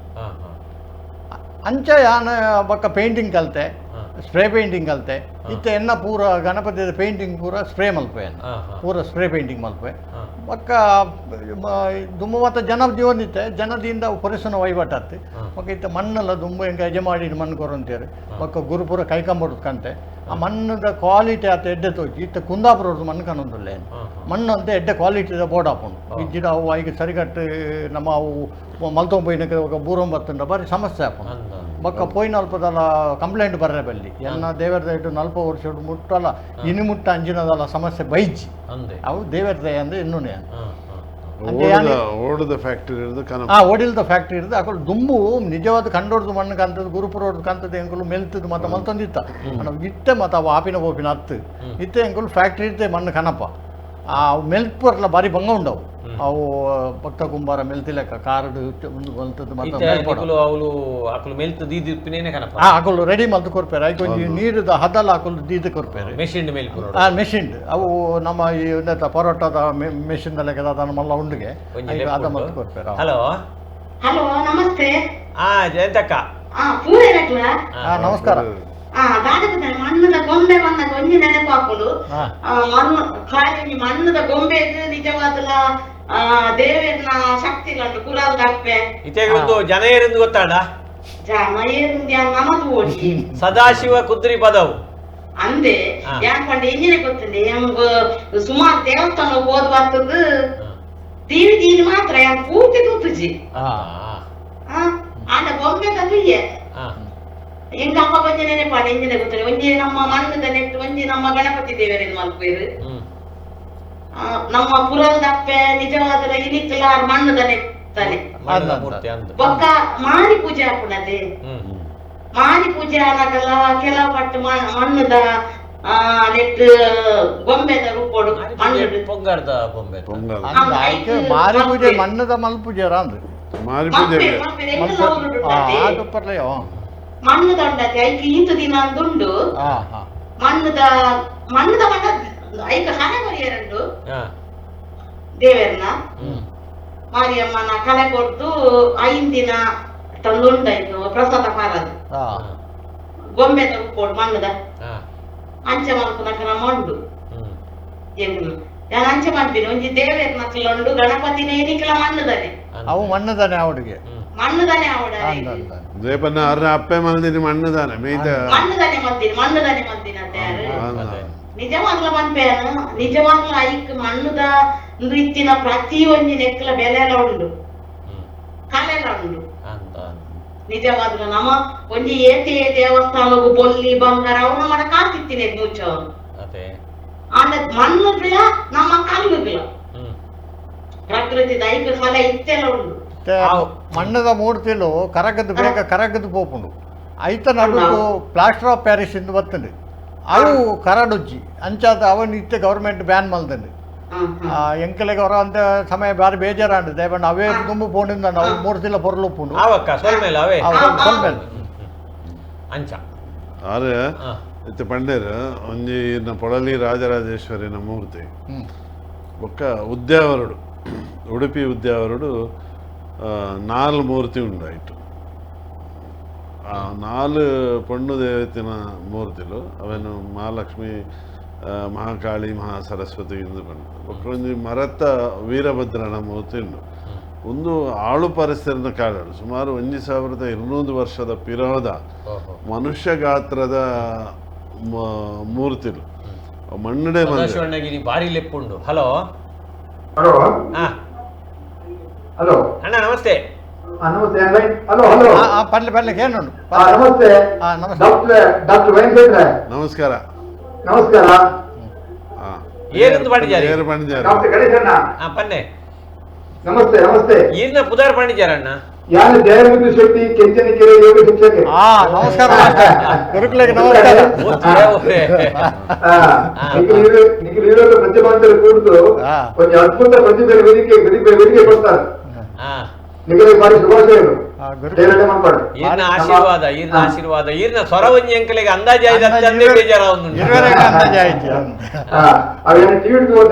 ಅಂಚ ಯಾನ್ ಬೊಕ್ಕ ಪೇಂಟಿಂಗ್ ಕಲಿತೆ ಸ್ಪ್ರೇ ಪೇಂಟಿಂಗ್ ಕಲಿತೆ ಇತ್ತೆ ಎನ್ನ ಪೂರ ಗಣಪತಿದ ಪೇಂಟಿಂಗ್ ಪೂರ ಸ್ಪ್ರೇ ಮಲ್ಪೆ ಪೂರ ಸ್ಪ್ರೇ ಪೇಂಟಿಂಗ್ ಮಲ್ಪೆ ಬೊಕ್ಕ ದುಂಬು ಮಾತ ಜನ ಜೀವನಿತ್ತೆ ಜನದಿಂದ ಪೊರೆಸನ ವಹಿವಾಟಾತು ಬೊಕ್ಕ ಇತ್ತೆ ಮಣ್ಣೆಲ್ಲ ದುಂಬು ಎಂಕ ಯಜಮಾಡಿ ಮಣ್ಣು ಕೊರಂತೇರು ಬೊಕ್ಕ ಗುರುಪುರ ಕೈಕಂಬ ಕಂತೆ ಆ ಮಣ್ಣದ ಕ್ವಾಲಿಟಿ ಆತ ಎಡ್ಡೆ ತೋಚಿ ಇತ್ತೆ ಕುಂದಾಪುರದ್ದು ಮಣ್ಣು ಕಾಣೊಂದುಲ್ಲ ಏನು ಮಣ್ಣು ಅಂತ ಎಡ್ಡೆ ಕ್ವಾಲಿಟಿದ ಬೋರ್ಡ್ ಆಪುಂಡು ಇಜ್ಜಿಡ ಅವು ಐಗೆ ಸರಿಗಟ್ಟು ನಮ್ಮ ಅವು ಮಲ್ತೊಂಬೈನಕ್ಕೆ ఒక ಬೂರಂ ಬತ್ತುಂಡ ಬಾರಿ ಸಮಸ್ಯೆ ಆಪುಂಡು ಬೊಕ್ಕ ಪೋಯಿ ನಲ್ಪದಲ್ಲ ಕಂಪ್ಲೇಂಟ್ ಬರ್ರೆ ಬಲ್ಲಿ ಎಲ್ಲ ದೇವರ ದಯಟು ನಲ್ಪ ವರ್ಷ ಮುಟ್ಟಲ್ಲ ಇನ್ನು ಮುಟ್ಟ ಅಂಜಿನದಲ್ಲ ಸಮಸ್ಯೆ ಬೈಜಿ ಅವು ದೇವರ ದಯ ಅಂದ್ರೆ ಇನ್ನೂನೇ ಓಡದ ಫ್ಯಾಕ್ಟರಿ ಓಡಿಲ್ದ ಫ್ಯಾಕ್ಟ್ರಿ ಇರೋದು ಅಕಲು ದುಂಬು ನಿಜವಾದ ಕಂಡೋಡ್ದು ಮಣ್ಣು ಕಾಂತದ್ದು ಗುರುಪುರೋಡ್ದು ಕಾಂತದ್ದು ಎಂಕುಲು ಮೆಲ್ತದ್ದು ಮತ್ತೆ ಮಲ್ತೊಂದಿತ್ತ ಇತ್ತೆ ಮತ್ತು ಅವು ಆಪಿನ ಬೋಪಿನ ಹತ್ತು ಇತ್ತೆ ಎಂಕುಲು ಫ್ಯಾಕ್ಟ್ರಿ ಇತ್ತೆ ಮಣ್ಣು ಕನಪ ಆ ಮೆಲ್ಪರ್ಲ ಭಾರಿ ಭಂಗ ಉಂಡವು ಅವು ಭಕ್ತ ಕುಂಬಾರ ಮೆಲ್ತಿಲೆಕ್ಕ ಕಾರಡು ಮಲ್ತದ್ದು ಮತ್ತೆ ಅಕಲು ರೆಡಿ ಮಲ್ತು ಕೊರ್ಪೇರು ಐಕ್ ಒಂಜಿ ನೀರುದ ಹದಲ ಅಕಲು ದೀದ ಕೊರ್ಪೇರು ಮೆಷಿನ್ ಮೆಷಿನ್ ಅವು ನಮ್ಮ ಈ ಪರೋಟದ ಮೆಷಿನ್ ಲೆಕ್ಕದ ಅದನ್ನು ಮಲ್ಲ ಉಂಡಿಗೆ ಅದ ಮಲ್ತು ಕೊರ್ಪೇರು. ಹಲೋ ಹಲೋ ನಮಸ್ತೆ. ಜಯಂತಕ್ಕ ನಮಸ್ಕಾರ. ಮಣ್ಣದ ಗೊಂಬೆ ಬಂದಾಗ ಒಂಜಿ ನೆನಪು ಹಾಕುದು ಮಣ್ಣು ಖಾಲಿ ಮಣ್ಣದ ಗೊಂಬೆ ನಿಜವಾದಲ ದೇವೇರ್ನ ಶಕ್ತಿ ಉಂಟು ಕುಲಾಲ್ ಅಪ್ಪೆ ಇತ್ಯಾಗಿ ಒಂದು ಜನ ಏರಿಂದು ಗೊತ್ತಾಡ ಜನ ಏರಿಂದು ನಮದು ಓಡಿ ಸದಾಶಿವ ಕುದ್ರಿ ಪದವು ಅಂದೆ ಯಾಕಂದ್ರೆ ಎಂಜಿನ ಗೊತ್ತಿದೆ ನಮ್ಗ ಸುಮಾರು ದೇವಸ್ಥಾನ ಹೋದ್ ಬರ್ತದ ಟಿವಿ ದೀನಿ ಮಾತ್ರ ಯಾನ್ ಪೂರ್ತಿ ತೂತುಜಿ ಆಂಡ ಗೊಂಬೆ ತಂದು ಎಂಗ ಅಪ್ಪ ಒಂಜಿ ನೆನಪಾಡ ಎಂಜಿನ ಗೊತ್ತಿಲ್ಲ ಒಂಜಿ ನಮ್ಮ ಮಣ್ಣದ ನೆಟ್ಟು ಒಂಜಿ ನಮ್ಮ ಗಣಪತಿ ದೇವರೇನು ಮಲ್ಪೇರು ನಮ್ಮ ಪುರಂದಪ್ಪೆ ನಿಜವಾದ ಇನಿಕ್ಲಾರ್ ಮಣ್ಣದ ನೆಟ್ತಾನೆ ಬೊಕ್ಕ ಮಾರಿ ಪೂಜೆ ಹಾಕುಣದೆ ಮಾರಿ ಪೂಜೆ ಆನಾಗಲ್ಲ ಕೆಲವು ಪಟ್ಟು ಮಣ್ಣದ ನೆಟ್ ಗೊಂಬೆದ ರೂಪೋಡು ಮಣ್ಣು ಪೊಂಗಾರ್ದ ಗೊಂಬೆ ಮಾರಿ ಪೂಜೆ ಮಣ್ಣದ ಮಲ್ಪೂಜೆ ಅಂದ್ರೆ ಮಾರಿ ಪೂಜೆ ಮಣ್ಣದ ಉಂಡತೆ ಐಕ್ ಈತ ದಿನ ಅಂದುಂಡು ಮಣ್ಣದ ಮಣ್ಣದ ಮಣ್ಣ ಐಕ ಹಣೆ ಕೊರಿಯರುಂಡು ದೇವರನ್ನ ಮಾರಿಯಮ್ಮನ ಕಲೆ ಕೊಡ್ದು 5 ದಿನ ತಂದುಂಡಾಯ್ತು ಪ್ರಸಾದ ಪಾರದು ಗೊಂಬೆ ತಗೊಡು ಮಣ್ಣದ ಅಂಚೆ ಮಲ್ಪುನ ಕ್ರಮ ಉಂಡು ಎಂಗುಲು ನಾನು ಅಂಚೆ ಮಾಡ್ತೀನಿ ಒಂಜಿ ದೇವೇರ್ ಮಕ್ಕಳುಂಡು ಗಣಪತಿನ ಏನಿಕ್ಲ ಮಣ್ಣದಾನೆ ಅವು ಮಣ್ಣದಾನೆ ಅವಡಿಗೆ ಮಣ್ಣುದಾನೆ ಅವಡ ದೇಪನ್ನ ಅರ್ರ ಅಪ್ಪೆ ಮಲ್ದಿನಿ ಮಣ್ಣುದಾನೆ ಮೇಯ್ತ ಮಣ್ಣುದಾನೆ ಮಲ್ದಿನಿ ಮಣ್ಣುದಾನೆ ಮಲ್ದಿನಿ ಅಂತ ಯಾರು ನಿಜವಾಗ್ಲ ಮನ್ಪೇನು ನಿಜವಾಗ್ಲ ಐಕ್ ಮಣ್ಣುದ ಇತ್ತಿನ ಪ್ರತಿ ಒಂಜಿ ನೆಕ್ಲ ಬೆಲೆ ಎಲ್ಲ ಉಂಡು ಕಲೆಲ್ಲ ಉಂಡು ನಿಜವಾಗ್ಲ ನಮ್ಮ ಒಂಜಿ ಏತೆ ದೇವಸ್ಥಾನಗು ಬೊಲ್ಲಿ ಬಂಗಾರ ಅವು ನಮ್ಮ ಕಾತಿತ್ತಿನ ಮೂಚವರು ಆಂಡ ಮಣ್ಣುಗಳ ನಮ್ಮ ಕಲ್ಲುಗಳ ಪ್ರಕೃತಿ ದೈಕ ಕಲೆ ಇತ್ತೆಲ್ಲ ಉಂಡು ಮಣ್ಣದ ಮೂರ್ತಿಲು ಕರಗದ್ದು ಬೇಗ ಕರಗದ್ದು ಪೋಪುಂಡು ಐತ ನಡುಕು ಪ್ಲಾಸ್ಟರ್ ಆಫ್ ಪ್ಯಾರಿಸ್ ಇಂದು ಬತ್ತಂಡು ಅವು ಕರಡುಜ್ಜಿ ಅಂಚಾದ ಅವನು ಇತ್ತೆ ಗೌರ್ಮೆಂಟ್ ಬ್ಯಾನ್ ಮಲ್ದಂಡು ಎಂಕಲೆಗೆ ಹೊರ ಅಂತ ಸಮಯ ಬಾರಿ ಬೇಜಾರಾಂಡು ದಯಪಂಡ ಅವೇ ದುಂಬು ಪೋಣಿಂದ ನಾವು ಮೂರ್ತಿಲ ಪೊರ್ಲುಪ್ಪುಂಡು ಸೊಲ್ಮೇಲೆ ಅಂಚ ಆರೆ ಇತ್ತೆ ಪಂಡೇರು ಒಂಜಿ ಪೊಳಲಿ ರಾಜರಾಜೇಶ್ವರಿನ ಮೂರ್ತಿ ಬೊಕ್ಕ ಉದ್ಯಾವರುಡು ಉಡುಪಿ ಉದ್ಯಾವರುಡು 4 ಮೂರ್ತಿ ಉಂಡಾಯಿತು. ನಾಲ್ ಪೊಣ್ಣು ದೇವತಿನ ಮೂರ್ತಿಲು ಅವೇನು ಮಹಾಲಕ್ಷ್ಮಿ ಮಹಾಕಾಳಿ ಮಹಾಸರಸ್ವತಿ ಎಂದು ಪಂಡ ಬೊಕ್ಕ ಒಂಜಿ ಮರತ ವೀರಭದ್ರನ ಮೂರ್ತಿ ಉಂಡು. ಒಂದು ಆಳು ಪರಿಸರದ ಕಾಲಡು ಸುಮಾರು 1200 ವರ್ಷದ ಪಿರೋದ ಮನುಷ್ಯ ಗಾತ್ರದ ಮೂರ್ತಿಲು ಮಣ್ಣಡೆ ಸದಾಶಿವಣ್ಣಗಿರಿ ಭಾರಿ ಲೆಪ್ಪುಂಡು. Hello hello hello ಅಣ್ಣ ನಮಸ್ತೆ. ನಮಸ್ತೆ. ಹಲೋ ಹಲೋ ಪರ್ಲಿ ಪರ್ಲಿಕ್ಕೆ ಏನು ನಮಸ್ತೆ. ನಮಸ್ತೆ ಡಾಕ್ಟರ್ ಡಾಕ್ಟರ್ ವೆಂಕಟೇಶ ನಮಸ್ಕಾರ. ನಮಸ್ಕಾರ. ಏನಂತ ಮಾಡಿದ್ದಾರೆ ಡಾಕ್ಟರ್ ಗಣೇಶಣ್ಣ? ಪನ್ನೆ ನಮಸ್ತೆ ನಮಸ್ತೆ. ಏನ ಪುದಾರ್ ಪಾಂಡಿಚಾರ ಅಣ್ಣ? ಯಾರು ಜಯಮುದ್ದು ಶೆಟ್ಟಿ ಕೆಂಚನಕೆರೆ ಯೋಗ ಶಿಕ್ಷಕ. ನಮಸ್ಕಾರ ಗುರುಕುಲಕ್ಕೆ ನಮಸ್ಕಾರ. ನಿಖಿಲ್ ಪ್ರತಿಭಾಂತರ ಕೂಡಿದು ಒಂದು ಅದ್ಭುತ ಪ್ರತಿಭೆ ವೇದಿಕೆ ವೇದಿಕೆ ಕೊಡ್ತಾರೆ. ನಿಖಿಲ್ ಬಾರಿ ಶುಭಾಶಯಗಳು. ಈರ್ನ ಆಶೀರ್ವಾದ ಈರ್ನ ಆಶೀರ್ವಾದ ಈರ್ನ ಸ್ವರವಂಜಿ ಅಂಕಲಿಗೆ ಅಂದಾಜು ಟಿವಿ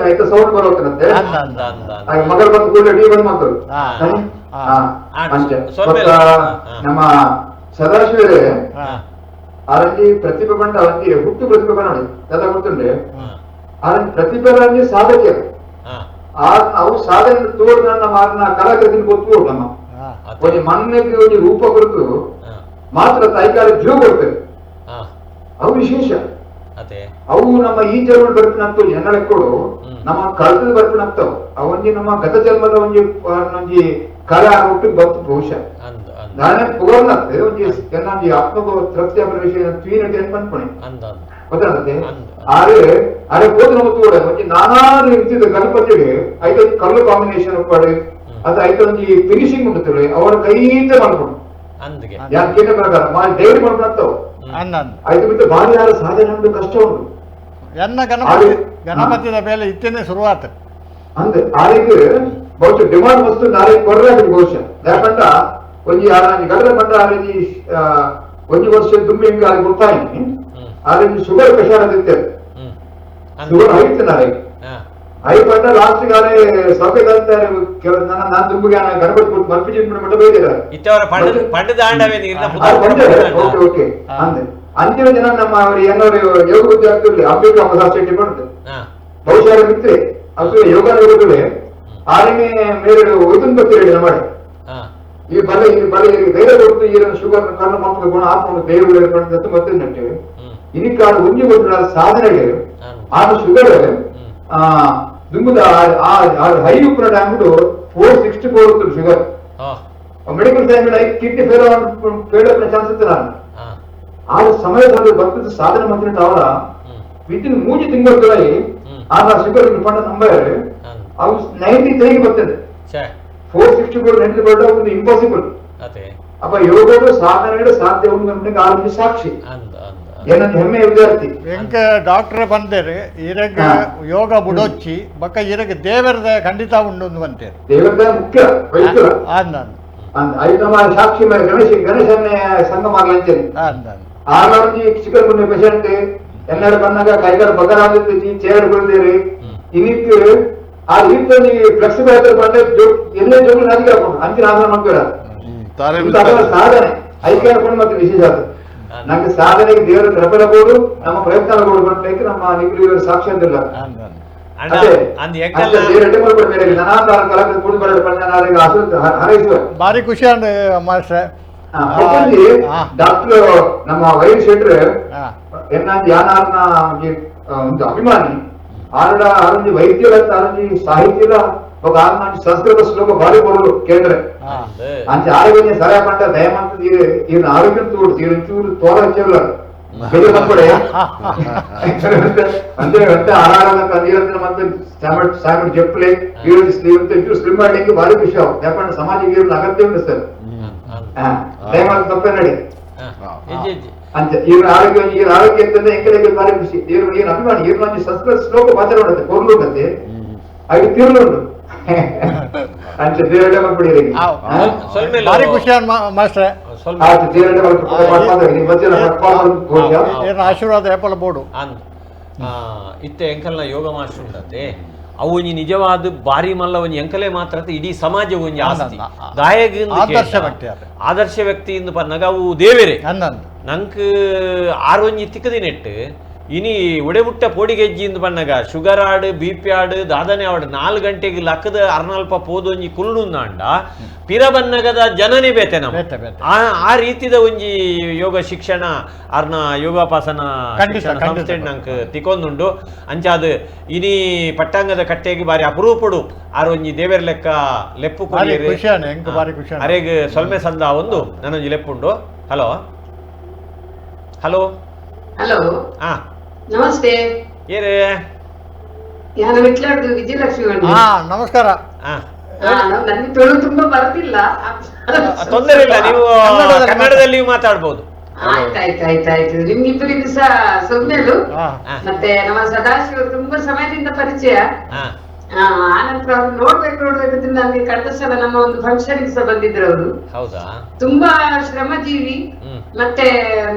ಸೌಂಡ್ ಬರೋತ್ತಂತೆ ಮಗಳು ಬಂದು ಕೂಡಲೇ ಟಿವಿ ಬಂದ್ ಮಾಡ್ತಾರೆ. ನಮ್ಮ ಸದಾಶಿವರೇ ಆರಂಜಿ ಪ್ರತಿಭೆ ಬಂಡ ಅವಂಜಿ ಹುಟ್ಟು ಪ್ರತಿಭೆ ಬಂಡ ದಾದ ಗೊತ್ತುಂಡೆ ಆರಂಜಿ ಪ್ರತಿಭೆ ಸಾಧಕಿಯರು ಅವು ಸಾಧನೆ ತೋರ್ ನನ್ನ ಮಾರನ ಕಲಾಕೃತಿನ ಗೊತ್ತು ನಮ್ಮ ಒಂಜಿ ಮಣ್ಣಿಗೆ ಒಂಜಿ ರೂಪ ಕೊಡ್ತು ಮಾತ್ರ ತಾಯಿಕಾರ ಜೀವ ಕೊಡ್ತೇವೆ ಅವು ವಿಶೇಷ. ಅವು ನಮ್ಮ ಈ ಜನ್ಮ ಬರ್ಪಿನಂತು ಜನಲೆಕ್ಕಡು ನಮ್ಮ ಕಲ್ತದ ಬರ್ಪಿನಂತವು ಅವೊಂಜಿ ನಮ್ಮ ಗತ ಜನ್ಮದ ಒಂಜಿ ಒಂಜಿ ಕಲಾ ಹುಟ್ಟು ಬತ್ತು ಬಹುಶಃ ನಾನೇ ಪುಗರ್ನತ್ತೆ ಒಂಜಿ ಒಂಜಿ ಆತ್ಮಗೌ ತೃಪ್ತಿ ಆಪುನ ವಿಷಯ ತ್ವೀನಟಿ ಅಂತ ಪನ್ಪುಣೆ ಗೊತ್ತಾಗತ್ತೆ. ಆರೆ ಅರೆ ಹೋದ ನಮ್ಮ ತೂಡ ಒಂಜಿ ನಾನಾ ರೀತಿಯ ಗಣಪತಿಗೆ ಐತ ಕಲ್ಲು ಕಾಂಬಿನೇಷನ್ ಉಪ್ಪಾಡು ಅದು ಐತ ಒಂಜಿ ಫಿನಿಶಿಂಗ್ ಉಂಟು ಅವರ ಕೈಯಿಂದ ಮಾಡ್ಕೊಂಡು ಯಾಕೆ ಪ್ರಕಾರ ಡೈರಿ ಮಾಡ್ಕೊಳತ್ತವು ಆಯ್ತು ಬಿಟ್ಟು ಬಾರಿ ಯಾರು ಸಾಧನೆ ಉಂಟು ಕಷ್ಟ ಉಂಟು. ಎನ್ನ ಗಣಪತಿ ಗಣಪತಿಯ ಮೇಲೆ ಇತ್ತೇನೆ ಶುರುವಾತ ಅಂದೆ ಆರಿಗೆ ಬಹುಶಃ ಡಿಮಾಂಡ್ ವಸ್ತು ನಾಳೆ ಕೊರ್ರೆ ಬಹುಶಃ ಯಾಕಂಡ ಒಂಜಿ ಆರಾಂಜಿ ಗಡದ ಪಂಡ ಆರಂಜಿ ಒಂಜಿ ವರ್ಷ ದುಮ್ಮಿ ಹಿಂಗ ಆರಿಗೆ ಗೊತ್ತಾಯಿ ಆರಂಜಿ ಶುಗರ್ ಕಷಾಯ ತಿಂತೇವೆ ಶುಗರ್ ಐತೆ ನಾಳೆ I ಪಂಡ ಲಾಸ್ಟ್ ಗಾರೆ ಸೌಖ್ಯ ನನ್ನ ನಾನು ದುಂಬಿಗೆ ಗಣಪತಿ ಕೊಟ್ಟು ಮಲ್ಪಿಜಿ ಮಟ್ಟ ಬೈದಿದ್ದಾರೆ. ಓಕೆ ಓಕೆ ಅಂದೆ ಅಂತಿಮ ಜನ ನಮ್ಮ ಅವರು ಏನವರು ಯೋಗ ಬುದ್ಧಿ ಆಗ್ತಿರ್ಲಿ ಅಂಬಿಕಾ ಪ್ರಸಾದ್ ಶೆಟ್ಟಿ ಬಂದು ಬಹುಶಃ ಮಿತ್ರೆ ಅದು ಯೋಗ ಯೋಗಗಳೇ ಆರನೇ ಮೇರೆ ಒಯ್ದು ಬರ್ತೀರಿ ಮಾಡಿ ಈ ಬಲ ಈ ಬಲ ಧೈರ್ಯ ಕೊಡ್ತು ಈ ಶುಗರ್ ಕಣ್ಣು ಮಕ್ಕಳು ಗುಣ ಹಾಕೊಂಡು ದೇವರು ಮತ್ತೆ ನಟ್ಟೇವೆ ಇನಿಕಾಡು ಒಂಜಿ ಒಂದು ಸಾಧನೆಗೆ ಆ ಶುಗರ್ ದುಂಬುದ ಹೈ ಉಪ್ಪುನ time 464 sugar medical science kidney fail fail chance ಇತ್ತು. ನಾನು ಆ ಸಮಯದಲ್ಲಿ ಭಕ್ತದ ಸಾಧನೆ ಮಂತ್ರಿ ಅವರ ವಿತಿನ್ 3 ತಿಂಗಳಲ್ಲಿ ಆ ಶುಗರ್ ಪಂಡ ನಂಬರ್ ಅವು 93 ಬರ್ತದೆ. 464 94 ಒಂದು ಇಂಪಾಸಿಬಲ್. ಅಪ್ಪ ಯೋಗದ ಸಾಧನೆಗಳು ಸಾಧ್ಯ ಉಂಟು ಆರೋಗ್ಯ ಸಾಕ್ಷಿ ಏನಂತ ಹೆಮ್ಮೆಯ ವಿದ್ಯಾರ್ಥಿ ಎಂಕ ಡಾಕ್ಟರ್ ಬಂದೇರು ಇರಗ ಯೋಗ ಬುಡೊಚ್ಚಿ ಬಕ್ಕ ಇರಗ ದೇವರದ ಖಂಡಿತ ಉಂಡು ಅಂತೀರಿ. ದೇವರದ ಮುಖ್ಯ ವೈದ್ಯರ ಐದು ಸಾಕ್ಷಿ ಗಣೇಶ ಗಣೇಶನ್ನೇ ಸಂಘ ಮಾಡ್ಲಂತೇನೆ ಆರಾಮಿ ಚಿಕನ್ ಗುಂಡೆ ಪೇಷಂಟ್ ಎಲ್ಲರೂ ಬಂದಾಗ ಕೈಗಾರ ಬಗರ್ ಆಗಿರ್ತೀವಿ ಚೇರ್ ಬಲ್ದೇರಿ ಇನ್ನಿಕ್ ಆ ರೀತಿ ಫ್ಲೆಕ್ಸಿಬಲ್ ಆಯ್ತಾರೆ ಬಂದ್ರೆ ಎಲ್ಲೇ ಜೋಗಳು ನಾಚಿಕೆ ಹಾಕೊಂಡು ಅಂಚಿನ ಆಸನ ಮಾಡ್ಬೇಡ ಸಾಧನೆ ಐಕ್ಯ ಮತ್ತೆ ವಿಶೇಷ ಅದು ನಂಗೆ ಸಾಧನೆಗೆ ದೇವರ ಕೃಪೆಲ ಕೊಡು ನಮ್ಮ ಪ್ರಯತ್ನ ಕೊಡು ಬಂದ್ರೆ ನಮ್ಮ ನಿಖಿಲ್ ಸಾಕ್ಷಿ ಅಂತಿಲ್ಲ. ಭಾರಿ ಖುಷಿ ಮಾಸ್ಟ್ರೆ. ಡಾಕ್ಟರ್ ನಮ್ಮ ವೈರ್ ಶೆಟ್ರ್ ಎನ್ನ ಯಾನಾರ್ನ ಒಂದು ಅಭಿಮಾನಿ ಆರಡ ಆರಂಜಿ ವೈದ್ಯರ ಆರಂಜಿ ಸಾಹಿತ್ಯದ ఒక ಆರ್ನ ಸಂಸ್ಕೃತ ಶ್ಲೋಕ ಭಾರಿ ಕೊಡಲು ಕೇಂದ್ರ ಅಂಚೆ ಆರೋಗ್ಯ ಸಲಹೆ ಪಂಡ ದಯಮಂತ ಈರಿನ ಆರೋಗ್ಯ ತೂಡು ಈರಿನ ಚೂರು ತೋರ ಚೆಲ್ಲ ಅಂದ್ರೆ అంటే ಆರಾಮ ನೀರಂದ್ರೆ ಮತ್ತೆ ಸಾಮೆಟ್ ಜಪ್ಪಲೆ ಸ್ಲಿಮ್ ಮಾಡ್ಲಿಕ್ಕೆ ಭಾರಿ ಖುಷಿ ಆಗುತ್ತೆ. ಯಾಕಂದ್ರೆ ಸಮಾಜಕ್ಕೆ ಈರಿನ ಅಗತ್ಯ ಉಂಟು ಸರ್. ದಯಮಾಡಿ ತಪ್ಪೇ ನಡಿ ಅಂಚೆ ಇವ್ರ ಆರೋಗ್ಯ ಈರ ಆರೋಗ್ಯ ಅಂತಂದ್ರೆ ಎಂಕಲಿಗೆ ಭಾರಿ ಖುಷಿ. ಇವ್ರು ಏನು ಅಭಿಮಾನಿ ಇವ್ರ ಸಂಸ್ಕೃತ ಶ್ಲೋಕ ಮಾತಾಡ ಉಂಟು ಕೊರ್ಲು ಉಂಟಂತೆ ಐದು ತೀರ್ಲು ಉಂಟು ಅಂಚೆ ದೇವರೇ ಮಾಡ್ಬಿಡಿ. ಭಾರಿ ಖುಷಿ ಮಾಸ್ಟ್ರೆ. ಆಶೀರ್ವಾದ ಏಪಲ ಬೋಡು ಇತ್ತೆ ಎಂಕಲ್ನ ಯೋಗ ಮಾಸ್ಟರ್ ಉಂಟಂತೆ ಅವು ಒಂಜಿ ನಿಜವಾದ ಬಾರಿ ಮಲ್ಲ ಒಂಜಿ ಎಂಕಲೆ ಮಾತ್ರ ಇಡೀ ಸಮಾಜ ಒಂಜಿ ಆಸ್ತಿ. ದಾಯಗ ಆದರ್ಶ ವ್ಯಕ್ತಿ ಇಂದು ಪನ್ನಗ ಅವು ದೇವರೇ. ನಂಕ್ ಆರು ಒಂಜಿ ತಿಕ್ಕದಿನೆಟ್ಟು ಇನಿ ಒಡೆಬುಟ್ಟ ಪೋಡಿಗೆಜ್ಜಿ ಇಂದು ಪನ್ನಗ ಶುಗರ್ ಆಡು ಬಿ ಪಿ ಆಡು ದಾದನೆ ಆಡು 4 ಗಂಟೆಗೆ ಲಕ್ಕದ ಅರ್ನಲ್ಪ ಪೋದೊಂಜಿ ಕುಲ್ಲುಂದಾಂಡ ಪಿರ ಬನ್ನಗದ ಜನನೇ ಬೇತೆ ನಮ್ಮ. ಆ ರೀತಿದ ಒಂಜಿ ಯೋಗ ಶಿಕ್ಷಣ ಅರ್ನ ಯೋಗಾಪಾಸನ ಸಂಸ್ಥೆ ನಂಗೆ ತಿಕ್ಕೊಂದುಂಡು. ಅಂಚಾದ ಇನಿ ಪಟ್ಟಾಂಗದ ಕಟ್ಟೆಗೆ ಬಾರಿ ಅಪರೂಪಡು ಆರು ಒಂಜಿ ದೇವರ ಲೆಕ್ಕ ಲೆಪ್ಪು ಕೊರಿಯರು. ಅರೆಗ್ ಸೊಲ್ಮೆ ಸಂದ ಒಂದು ನನ್ನೊಂಜಿ ಲೆಪ್ಪುಂಡು. ಹಲೋ ಹಲೋ ಹಲೋ ನಮಸ್ತೆ. ಏರೇ ನಾನು ವಿಟ್ಲಾಡ್ದು ವಿಜಯಲಕ್ಷ್ಮಿ. ನಮಸ್ಕಾರ. ನನ್ಗೆ ತುಳು ತುಂಬಾ ಬರ್ತಿಲ್ಲ, ತೊಂದರೆ ಇಲ್ಲ, ನೀವು ಕನ್ನಡದಲ್ಲಿ ಮಾತಾಡ್ಬೋದು. ಆಯ್ತಾಯ್ತಾಯ್ತಾಯ್ತು. ನಿಮ್ಗಿಬ್ಬರಿಗೂ ಸಹ ಸೊನ್ನೆಲು. ಮತ್ತೆ ನಮ್ಮ ಸದಾಶಿವರು ತುಂಬಾ ಸಮಯದಿಂದ ಪರಿಚಯ. ಆನಂತರ ಅವ್ರು ನೋಡ್ಬೇಕು ನೋಡ್ಬೇಕು ನನ್ಗೆ ಕಳೆದ ಸಲ ನಮ್ಮ ಒಂದು ಫಂಕ್ಷನ್ ಸಹ ಬಂದಿದ್ರು ಅವರು. ತುಂಬಾ ಶ್ರಮಜೀವಿ, ಮತ್ತೆ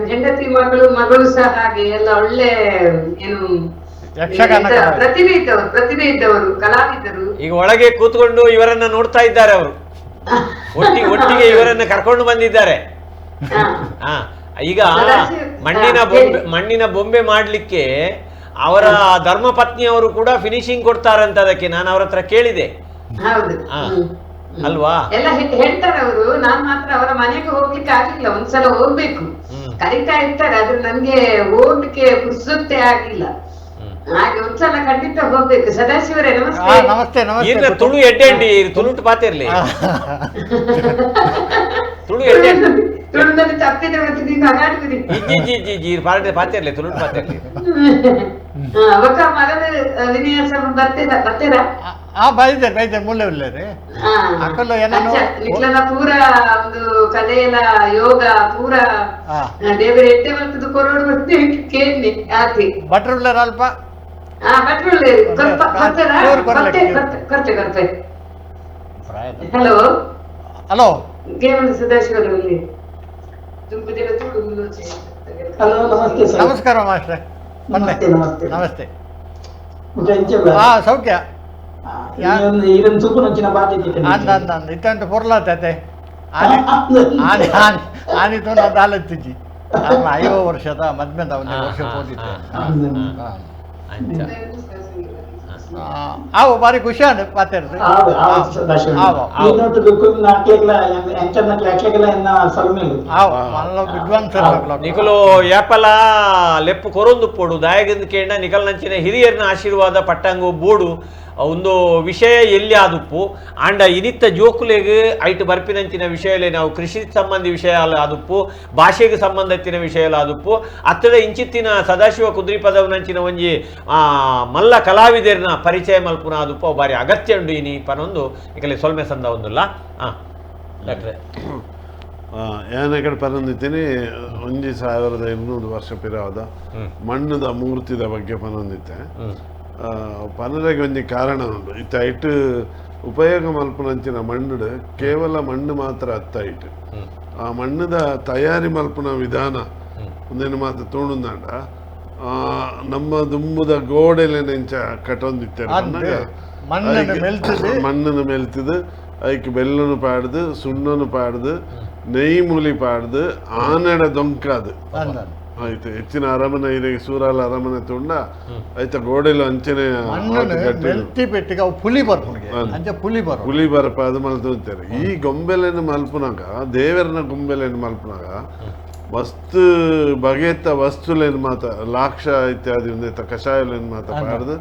ಹೆಂಡತಿ ಮಗಳು ಮಗಳು ಸಹ ಹಾಗೆ ಎಲ್ಲ ಒಳ್ಳೆ ಏನು ಪ್ರತಿಭೆ ಇದ್ದವರು, ಪ್ರತಿಭೆ ಇದ್ದವರು, ಕಲಾವಿದರು. ಈಗ ಒಳಗೆ ಕೂತ್ಕೊಂಡು ಇವರನ್ನ ನೋಡ್ತಾ ಇದ್ದಾರೆ ಅವರು, ಒಟ್ಟಿಗೆ ಇವರನ್ನ ಕರ್ಕೊಂಡು ಬಂದಿದ್ದಾರೆ. ಈಗ ಮಣ್ಣಿನ ಬೊಂಬೆ ಮಾಡ್ಲಿಕ್ಕೆ ಅವರ ಧರ್ಮಪತ್ನಿಯವರು ಕೂಡ ಫಿನಿಶಿಂಗ್ ಕೊಡ್ತಾರಂತ ಅದಕ್ಕೆ ನಾನು ಅವ್ರ ಹತ್ರ ಕೇಳಿದೆ. ಅಲ್ವಾ ಎಲ್ಲ ಹೇಳ್ತಾರೆ ಅವರು. ನಾನ್ ಮಾತ್ರ ಅವರ ಮನೆಗೆ ಹೋಗ್ಲಿಕ್ಕೆ ಆಗ್ಲಿಲ್ಲ, ಒಂದ್ಸಲ ಹೋಗ್ಬೇಕು ಕರೀತಾ ಇರ್ತಾರೆ, ಆದ್ರೆ ನನ್ಗೆ ಹೋಗ್ಲಿಕ್ಕೆ ಪುರ್ಸೊತ್ತೇ ಆಗಿಲ್ಲ. ಹಾಗೆ ಒಂದ್ಸಲ ಖಂಡಿತ ಹೋಗ್ಬೇಕು. ಸದಾಶಿವರೇ ನಮಸ್ತೆ. ನಮಸ್ತೆ ನಮಸ್ತೆ. ತುಳು ಎಡ್ಡೆ ತುಳುಟು ಪಾತಿರ್ಲಿ, ತುಳು ಎಡ್ಡೆ ತುಳುನಲ್ಲಿ ತಪ್ಪಿದ್ರೆ ಮತ್ತೆ ನೀನು ಅಗಾಡ್ಬಿಡಿ. ಜಿ ಜಿ ಜಿ ಪಾರ್ಟಿ ಪಾತಿರ್ಲಿ, ತುಳುಟು ಪಾತಿರ್ಲಿ. ಅವಕ್ಕ ಮಗನ ವಿನ್ಯಾಸ ಬರ್ತೀರಾ ಬರ್ತೀರಾ? ಬೈದೆ ಬೈದೆ ಮುಲ್ಲೆ ಉಲ್ಲೇರಿ ಅಕ್ಕಲ್ಲ ಏನೋ ನಿಕ್ಲನ ಪೂರ ಒಂದು ಕಲೆಯೆಲ್ಲ ಯೋಗ ಪೂರ ದೇವರ ಎಟ್ಟೆ ಬರ್ತದ ಕೊರೋಡು ಬರ್ತೀವಿ ಕೇಳಿ ಆತಿ ಭಟ್ರು ಉಳ್ಳೇರ ಅಲ್ಪ. ಭಟ್ರು ಉಳ್ಳೇರಿ ಕೊರ್ತೆ ಕೊರ್ತೆ. ಹಲೋ ಹಲೋ ಕೇವಲ ಸದಾಶಿವರು ಇಲ್ಲಿ. Hello namaste sir. ನಮಸ್ಕಾರ ಮಾಸ್ಟ್ರೆ. ನಮಸ್ತೆ ನಮಸ್ತೆ ನಮಸ್ತೆ. ಸೌಖ್ಯ ಇತ್ತಂಟು ಪೊರ್ಲಾತೈತೆ ಆನಿ ತೋ ಆಲತ್ತಿಜ್ಜಿ 50 ವರ್ಷದ ಮದ್ಮೆದ ಒಂದು ವರ್ಷ ಹೋದಿದ್ದೆ. ಆವು ಬಾರಿ ಖುಷಿ ಆಂಡ್ ಪಾತೆರ್ದು. ನಿಕಲು ಏಪಲ ಲೆಪ್ಪು ಕೊರೊಂದು ಪೋಡು ದಾಯಗಂದು ಕೇಂಡ ನಿಕಲ್ ನಂಚಿನ ಹಿರಿಯರ್ನ ಆಶೀರ್ವಾದ ಪಟ್ಟಂಗು ಬೋಡು ಒಂದು ವಿಷಯ ಎಲ್ಲಿ ಆದುಪ್ಪು ಆಂಡ ಇನಿತ್ತ ಜೋಕುಲೆಗ್ ಐಟ್ ಬರ್ಪಿನಂಚಿನ ವಿಷಯಲೇ ನಾವು ಕೃಷಿ ಸಂಬಂಧಿ ವಿಷಯ ಆದುಪ್ಪು, ಭಾಷೆಗೆ ಸಂಬಂಧತ್ತಿನ ವಿಷಯ ಆದುಪ್ಪು. ಅತ್ತಡ ಇಂಚಿತ್ತಿನ ಸದಾಶಿವ ಕುದ್ರಿಪದವನಂಚಿನ ಒಂಜಿ ಮಲ್ಲ ಕಲಾವಿದರ್ನ ಪರಿಚಯ ಮಲ್ಪುನ ಆದುಪ್ಪು ಅವು ಬಾರಿ ಅಗತ್ಯ ಉಂಡು ಇನಿ ಪನೊಂದು ಇಕಲೆ ಸೊಲ್ಮೆ ಸಂದ ಒಂದುಲ್ಲ. ಡಾಕ್ಟ್ರೆ ಏನ ಕಡೆ ಪನೊಂದಿತ್ತೀನಿ 1200 ವರ್ಷ ಪಿರಾವದ ಮಣ್ಣದ ಮೂರ್ತಿದ ಬಗ್ಗೆ ಪನೊಂದಿತ್ತೆ. ಪನರೆಗೆ ಒಂಜಿ ಕಾರಣ ಉಂಟು. ಇತ್ತ ಐಟ್ ಉಪಯೋಗ ಮಲ್ಪುನಂಚಿನ ಮಣ್ಣು ಕೇವಲ ಮಣ್ಣು ಮಾತ್ರ ಅತ್ತ ಐಟ್ ಆ ಮಣ್ಣದ ತಯಾರಿ ಮಲ್ಪುನ ವಿಧಾನ ಒಂದೇನು ಮಾತ್ರ ತೋಣುಂದಾಂಡ ನಮ್ಮ ದುಂಬುದ ಗೋಡೆಲೆ ನೆಂಚ ಕಟೊಂದಿತ್ತೆ ಮಣ್ಣನ್ನು ಮೆಲ್ತಿದ್ದು ಐಕ್ ಬೆಲ್ಲನು ಪಾಡ್ದು ಸುಣ್ಣನು ಪಾಡ್ದು ನೆಯ್ ಮೂಲಿ ಪಾಡ್ದು ಆನೆಡ ದೊಂಕಾದು ಆಯ್ತು. ಹೆಚ್ಚಿನ ಅರಮನೆ ಇದೆ ಸೂರಾಲ ಅರಮನೆ ತುಂಡ ಆಯ್ತಾ ಗೋಡೆಲು ಅಂಚನೆ ಪುಲಿ ಬರ್ಪ ಪುಲಿ ಬರಪ ಅದು ಮಲ್ತಾರೆ. ಈ ಗೊಂಬೆಲೆಯನ್ನು ಮಲ್ಪುನಾಗ ದೇವರನ ಗೊಂಬೆಲೆಯನ್ನು ಮಲ್ಪುನಾಗ ವಸ್ತು ಬಗೆತ ವಸ್ತುಲೇನು ಮಾತ ಲಾಕ್ಷ ಇತ್ಯಾದಿ ಒಂದೇತ ಕಷಾಯಲೇನು ಮಾತ ಪಾಡ್ದು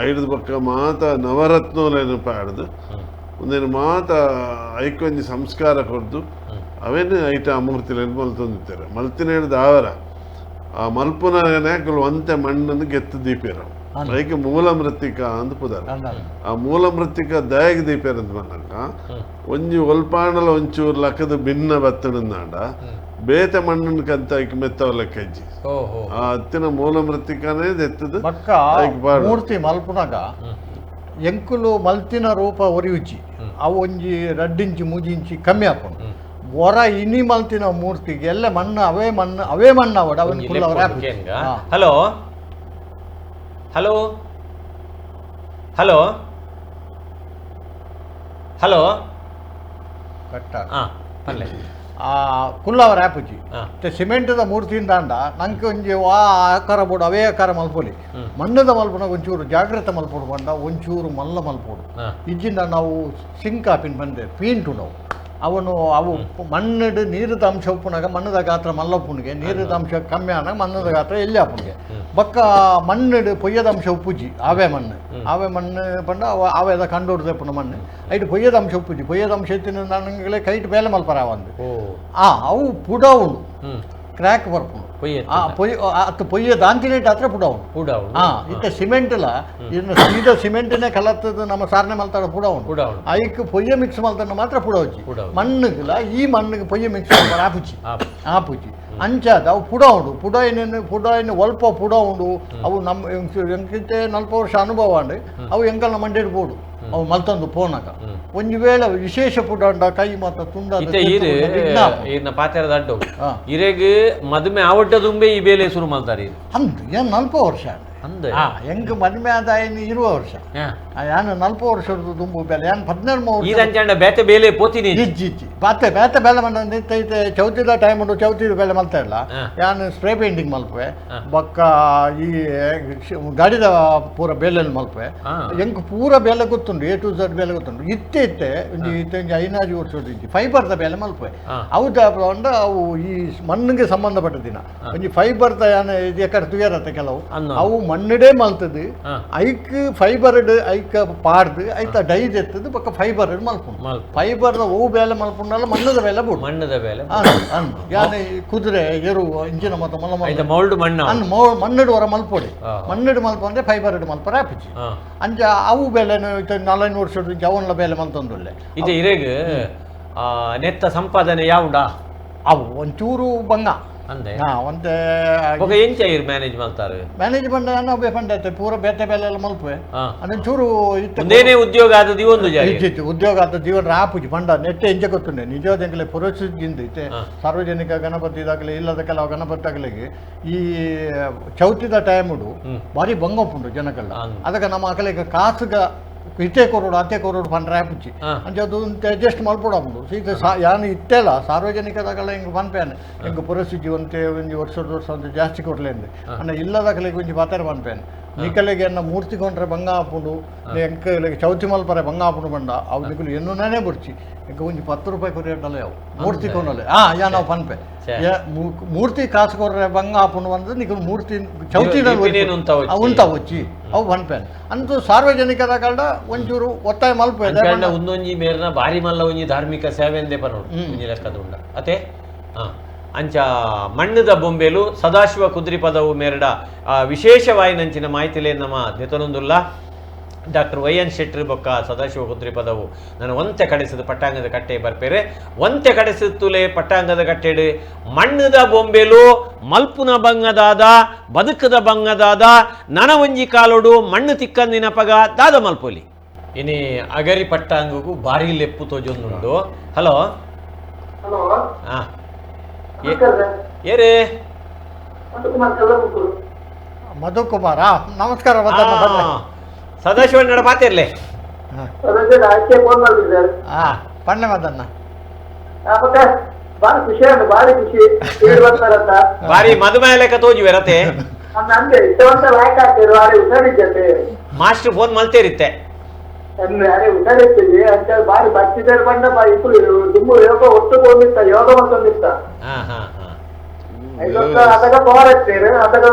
ಐದು ಪಕ್ಕ ಮಾತ ನವರತ್ನಲೇನು ಪಾಡ್ದು ಒಂದೇನು ಮಾತ ಐಕೊಂಜಿ ಸಂಸ್ಕಾರ ಕೊಡ್ದು ಅವೇನು ಐಟ ಮೂರ್ತಿಲೇನು ಮಲ್ತೊಂದಿತ್ತಾರೆ. ಮಲ್ತಿನ ಹಿಡ್ದು ಆವರ ಆ ಮಲ್ಪುನಾಗನೆ ಒಂತೆ ಮಣ್ಣನ್ನು ಗೆತ್ತು ದೀಪಿರ ಐಕೆ ಮೂಲ ಮೃತ್ತಿಕ ಅಂದ್ ಪುದಾರ. ಆ ಮೂಲ ಮೃತ್ತಿಕ ದಯಗೆ ದೀಪಿರ ಅಂತ ಬಂದಾಗ ಒಂಜಿ ಒಲ್ಪಾಂಡಲ ಒಂಚೂರು ಲಕ್ಕದ ಭಿನ್ನ ಬತ್ತಣಂದಾಂಡ ಬೇತೆ ಮಣ್ಣನ್ ಕಂತ ಐಕ್ ಮೆತ್ತವ ಲೆಕ್ಕಜ್ಜಿ ಆ ಅತ್ತಿನ ಮೂಲ ಮೃತ್ತಿಕನೇ ಎತ್ತದ ಬಕ್ಕ ಮೂರ್ತಿ ಮಲ್ಪುನಾಗ ಎಂಕುಲು ಮಲ್ತಿನ ರೂಪ ಒರಿಯುಜ್ಜಿ ಅವು ಒಂಜಿ 2 ಇಂಚು 3 ಇಂಚು ಕಮ್ಮಿ ಹಾಕೊಂಡು ಹೊರ ಇನಿ ಮಲ್ತಿನ ಮೂರ್ತಿಗೆ ಎಲ್ಲ ಮಣ್ಣು ಅವೇ ಮಣ್ಣು ಅವೇ ಮಣ್ಣು ಅವಡ ಅವನ್ ಹಲೋ ಹಲೋ ಹಲೋ ಹಲೋ ಕಟ್ಟ ಪಲ್ಲೆ ಆ ಕುಲ್ಲವರ ಆಪುಜಿ ಸಿಮೆಂಟ್ದ ಮೂರ್ತಿಯಿಂದ ಅಂಡ ನಂಗೆ ಒಂಜಿ ಆ ಆಕಾರ ಬೋಡು ಅವೇ ಆಕಾರ ಮಲ್ಪೊಲಿ ಮಣ್ಣದ ಮಲ್ಪುನ ಒಂಚೂರು ಜಾಗ್ರತೆ ಮಲ್ಪೊಡು ಬಂಡ ಒಂಚೂರು ಮಲ್ಲ ಮಲ್ಪೊಡು ಇಜ್ಜಿಂದ ನಾವು ಸಿಂಕ್ ಆಪಿನ ಬಂದೆ ಪೀಂಟು ನಾವು ಅವನು ಅವು ಮಣ್ಣು ನೀರಿದ ಅಂಶ ಉಪ್ಪುನಾಗ ಮಣ್ಣದ ಗಾತ್ರ ಮಲ್ಲಪ್ಪುನಿಗೆ ನೀರಿದ ಅಂಶ ಕಮ್ಮಿ ಆನಾಗ ಮಣ್ಣದ ಗಾತ್ರ ಎಲ್ಲಿ ಆಪುನಿಗೆ ಬಕ್ಕ ಮಣ್ಣು ಪೊಯ್ಯದ ಅಂಶ ಉಪ್ಪುಜಿ ಆವೆ ಮಣ್ಣು ಆವೆ ಮಣ್ಣು ಪಂಡ ಆವೆದ ಕಂಡೋಡ್ದು ಪುನ ಮಣ್ಣು ಐಟ್ ಪೊಯ್ಯದ ಅಂಶ ಉಪ್ಪುಜಿ ಪೊಯ್ಯದ ಅಂಶ ಇತ್ತಿನ ನನಗೆ ಕೈಟ್ ಬೇಲೆ ಮಲ್ಪರ ಒಂದು ಅವು ಪುಡ ಉಂಡು ಕ್ರ್ಯಾಕ್ ಬರ್ಪುಂಡು ಪೊಯ್ಯ ಅತ್ತು ಪೊಯ್ಯ ದಾಂತಿನೇಟ್ ಹತ್ರ ಪುಡ ಉಂಡು ಇತ್ತ ಸಿಮೆಂಟ್ಲ ಇನ್ನು ಸೀದಾ ಸಿಮೆಂಟ್ನೇ ಕಲತ್ತದ ನಮ್ಮ ಸಾರನೆ ಮಲ್ತಾಡ ಪುಡ ಉಂಡು ಐಕ್ ಪೊಯ್ಯ ಮಿಕ್ಸ್ ಮಲ್ತಾಡ ಮಾತ್ರ ಪುಡ ಉಜ್ಜಿ ಮಣ್ಣುಗಿಲ್ಲ ಈ ಮಣ್ಣಿಗೆ ಪೊಯ್ಯ ಮಿಕ್ಸ್ ಮಲ್ಪಾರ ಆಪುಜಿ ಆಪುಜಿ ಅಂಚಾದ ಅವು ಪುಡ ಉಂಡು ಪುಡ ಏನೇನು ಪುಡ ಏನು ಒಲ್ಪ ಪುಡ ಉಂಡು ಅವು ನಮ್ಮ ಎಂಕಿಂತ 40 ವರ್ಷ ಅನುಭವ ಉಂಡು ಅವು ಎಂಕಲ್ನ ಮಂಡೇಡು ಬೋಡು ಅವು ಮಲ್ತೊಂದು ಪೋನಾಗ ಒಂದು ವೇಳೆ ವಿಶೇಷ ಪುಡ ಉಂಡ ಕೈ ಮಾತ್ರ ತುಂಡ ಪಾತೆರದ ಅಡ್ಡು ಇರೆಗ್ ಮದುವೆ ಆವಟ್ಟ ತುಂಬೆ ಈ ಬೇಲೆ ಶುರು ಮಾಡ್ತಾರೆ ಅಂದು ಏನು 40 ವರ್ಷ ಅಂದೆ ಹೆಂಗ್ ಮದುವೆ ಆದ ಇರುವ ವರ್ಷ ಯಾನು 40 ವರ್ಷದ ತುಂಬು ಬೇಲೆ ಯಾನು 12 ವರ್ಷ ಈರಂಚಂಡ ಬೇತೆ ಬೇಲೆ ಪೋತೀನಿ ಇಜ್ಜಿ ಇಜ್ಜಿ ಬಾತೆ ಬೇತೆ ಬೇಲೆ ಮಂಡ ಚೌತಿದ ಟೈಮ್ ಉಂಟು ಚೌತಿದ ಬೇಲೆ ಮಲ್ತಾ ಇಲ್ಲ ಯಾನು ಸ್ಪ್ರೇ ಪೇಂಟಿಂಗ್ ಮಲ್ಪೆ ಬಕ್ಕ ಈ ಗಾಡಿದ ಪೂರ ಬೇಲೆಯಲ್ಲಿ ಮಲ್ಪೆ ಎಂಕ್ ಪೂರ ಬೇಲೆ ಗೊತ್ತುಂಟು ಎ ಟು ಝಡ್ ಬೇಲೆ ಗೊತ್ತುಂಟು ಇತ್ತೆ ಇತ್ತೆ ಒಂಜಿ ಇತ್ತೆ ಒಂಜಿ 5 ವರ್ಷದ ಇಜ್ಜಿ ಫೈಬರ್ದ ಬೇಲೆ ಮಲ್ಪೆ ಅವು ಅಂಡ ಅವು ಈ ಮಣ್ಣಿಗೆ ಸಂಬಂಧಪಟ್ಟ ದಿನ ಒಂಜಿ ಫೈಬರ್ದ ಯಾನು ಇದು ಎಕಡೆ ತುಯರತ್ತೆ ಕೆಲವು ಅವು ಮಣ್ಣಿಡೇ ಮಲ್ತದು ಐಕ್ ಫೈಬರ್ ಐಕ್ ಪಾಡ್ದು ಐತ ಡೈದ್ ಎತ್ತದು ಪಕ್ಕ ಫೈಬರ್ ಮಲ್ಪುಂಡು ಫೈಬರ್ದ ಹೂ ಬೇಲೆ ಮಲ್ಪುಂಡಲ್ಲ ಮಣ್ಣದ ಬೇಲೆ ಬೋಡು ಮಣ್ಣದ ಬೇಲೆ ಯಾನೆ ಕುದುರೆ ಎರು ಇಂಜಿನ ಮತ್ತು ಮಲ್ಲ ಮೌಲ್ಡ್ ಮಣ್ಣು ಅನ್ ಮಣ್ಣಿಡು ಹೊರ ಮಲ್ಪೊಡಿ ಮಣ್ಣಿಡು ಮಲ್ಪ ಅಂದ್ರೆ ಫೈಬರ್ ಇಡು ಮಲ್ಪರ ಆಪಿಚಿ ಅಂಚ ಅವು ಬೇಲೆ 4-5 ವರ್ಷದ ಅವನ್ಲ ಬೇಲೆ ಮಲ್ತೊಂದುಲ್ಲೆ ಇದು ಇರೆಗ್ ನೆತ್ತ ಸಂಪಾದನೆ ಯಾವುಡಾ ಅವು ಒಂಚೂರು ಬಂಗ ಅಂದೆ ಒಂತೆ ಎಂಚ ಇರ್ ಮ್ಯಾನೇಜ್ ಮಾಡ್ತಾರೆ ಮ್ಯಾನೇಜ್ಮೆಂಟ್ ಅನ್ನೋ ಪಂಡೈತೆ ಪೂರ ಬೇತೆ ಬೇಲೆ ಎಲ್ಲ ಮಲ್ಪೆ ಒಂಚೂರು ಒಂದೇನೇ ಉದ್ಯೋಗ ಆದ ಒಂದು ಇಜ್ಜಿತ್ತು ಉದ್ಯೋಗ ಆದ ಜೀವನ ಆಪುಜಿ ಪಂಡ ನೆಟ್ಟೆ ಎಂಚ ಗೊತ್ತುಂಡೆ ನಿಜವಾದ ಎಂಕಲೆ ಪುರೋಹಿತ ಇತ್ತೆ ಸಾರ್ವಜನಿಕ ಗಣಪತಿ ಇದಾಗಲಿ ಇಲ್ಲದ ಕೆಲವು ಗಣಪತಿ ಆಗಲಿಗೆ ಈ ಚೌತಿದ ಟೈಮುಡು ಭಾರಿ ಬಂಗ ಉಂಟು ಜನಕ್ಕೆಲ್ಲ ಅದಕ್ಕೆ ನಮ್ಮ ಅಕಲಿಗೆ ಕಾಸುಗ ಇತ್ತೇ ಕೊರೋಡು ಅತ್ತೆ ಕೊರೋಡು ಪಂಡ್ರೆ ಆಪುಜಿ ಅಂಚ ಅದು ಅಡ್ಜಸ್ಟ್ ಮಲ್ಪೊಡು ಸೀತ ಯಾನು ಇತ್ತೆಲ್ಲ ಸಾರ್ವಜನಿಕದಾಗಲ್ಲ ಹಿಂಗೆ ಪನ್ಪೇನೆ ಹಿಂಗೆ ಪುರಸ್ಥಿತಿ ಒಂತೆ ಒಂಜಿ ವರ್ಷದ ವರ್ಷ ಅಂತ ಜಾಸ್ತಿ ಕೊಡ್ಲೇಂದು ಅನ್ನ ಇಲ್ಲದಾಗಲಿಗೆ ಒಂಜಿ ಪಾತ್ರ ಪನ್ಪೇನೆ ನಿಕಲೆಗೆ ಎನ್ನ ಮೂರ್ತಿ ಕೊಂಡ್ರೆ ಬಂಗ ಆಪುಂಡು ಎಂಕಲೆಗೆ ಚೌತಿ ಮಲ್ಪರೆ ಬಂಗ ಆಪುಂಡು ಬಂಡ ಅವು ನಿಕಲು ಎನ್ನುನೇ ಬುಡ್ಚಿ ಎಂಕ ಒಂಜಿ 10 ರೂಪಾಯಿ ಕೊರಿಯಡ್ಡಲ್ಲ ಅವು ಮೂರ್ತಿ ಕೊಂಡಲೆ ಯಾ ನಾವು ಪನ್ಪೆ ಮೂರ್ತಿ ಕಾಸು ಕೊರ್ರೆ ಬಂಗ ಆಪುಂಡು ಅಂದ್ರೆ ನಿಕಲು ಮೂರ್ತಿ ಚೌತಿ ಉಂತ వచ్చಿ ಅವು ಪನ್ಪೇನೆ ಅಂತೂ ಸಾರ್ವಜನಿಕದ ಕಾರಣ ಒಂಚೂರು ಒತ್ತಾಯ ಮಲ್ಪೆ ಒಂದೊಂಜಿ ಮೇರ್ನ ಭಾರಿ ಮಲ್ಲ ಒಂಜಿ ಧಾರ್ಮಿಕ ಸೇವೆ ಎಂದೇ ಪನೋಡು ಒಂಜಿ ಲೆಕ್ಕದ ಉಂಡ ಅತೆ ಅಂಚ ಮಣ್ಣದ ಬೊಂಬೆಲು ಸದಾಶಿವ ಕುದ್ರಿ ಪದವು ಮೇರಡ ವಿಶೇಷವಾಯಿನಂಚಿನ ಮಾಹಿತಿಲೇ ನಮ್ಮ ದೆತನೊಂದುಲ್ಲ ಡಾಕ್ಟರ್ ವೈ ಎನ್ ಶೆಟ್ಟರ್ ಬೊಕ್ಕ ಸದಾಶಿವ ಕುದ್ರಿ ಪದವು ನಾನು ಒಂತೆ ಕಡೆಸಿದ ಪಟ್ಟಾಂಗದ ಕಟ್ಟೆ ಬರ್ಪೇರೆ ಒಂತೆ ಕಡೆಸಿದ ಪಟ್ಟಾಂಗದ ಕಟ್ಟೆಡು ಮಣ್ಣದ ಬೊಂಬೆಲು ಮಲ್ಪುನ ಬಂಗದಾದ ಬದುಕದ ಬಂಗದಾದ ನನ ಒಂಜಿ ಕಾಲೋಡು ಮಣ್ಣು ತಿಕ್ಕಂದಿನ ಪಗ ದಾದ ಮಲ್ಪೊಲಿ ಇನಿ ಅಗರಿ ಪಟ್ಟಾಂಗಗೂ ಭಾರಿ ಲೆಪ್ಪು ತೋಜೊಂದುಂಡು. ಹಲೋ ಹಲೋ ಹಾ ಏರೇ ಮಧುಕುಮಾರ ನಮಸ್ಕಾರ. ಸದಾಶಿವ ನಡ ಪಾತಿರ್ಲೆ ಪಣ್ಣೆ ಮದನ್ನ ಬಾರಿ ಖುಷಿ ಬಾರಿ ಖುಷಿ ಬಾರಿ ಮಧುಮೇಹ ಲೆಕ್ಕ ತೋಜುವೆ ರತೆ ಮಾಸ್ಟರ್ ಫೋನ್ ಮಲ್ತೇರಿತ್ತೆ ಹುಷಾರಿರ್ತೀವಿ ಅಂತ ಬಾರಿ ಬರ್ತಿದ್ದಾರೆ ಬಂಡ ದುಮ್ಮು ಯೋಗ ಒಟ್ಟು ಹೋಗಿತ್ತ ಯೋಗ ಬಂದಿತ್ತ ಅದಗ ಪವರ್ ಇರ್ತೀರಿ ಅದಗ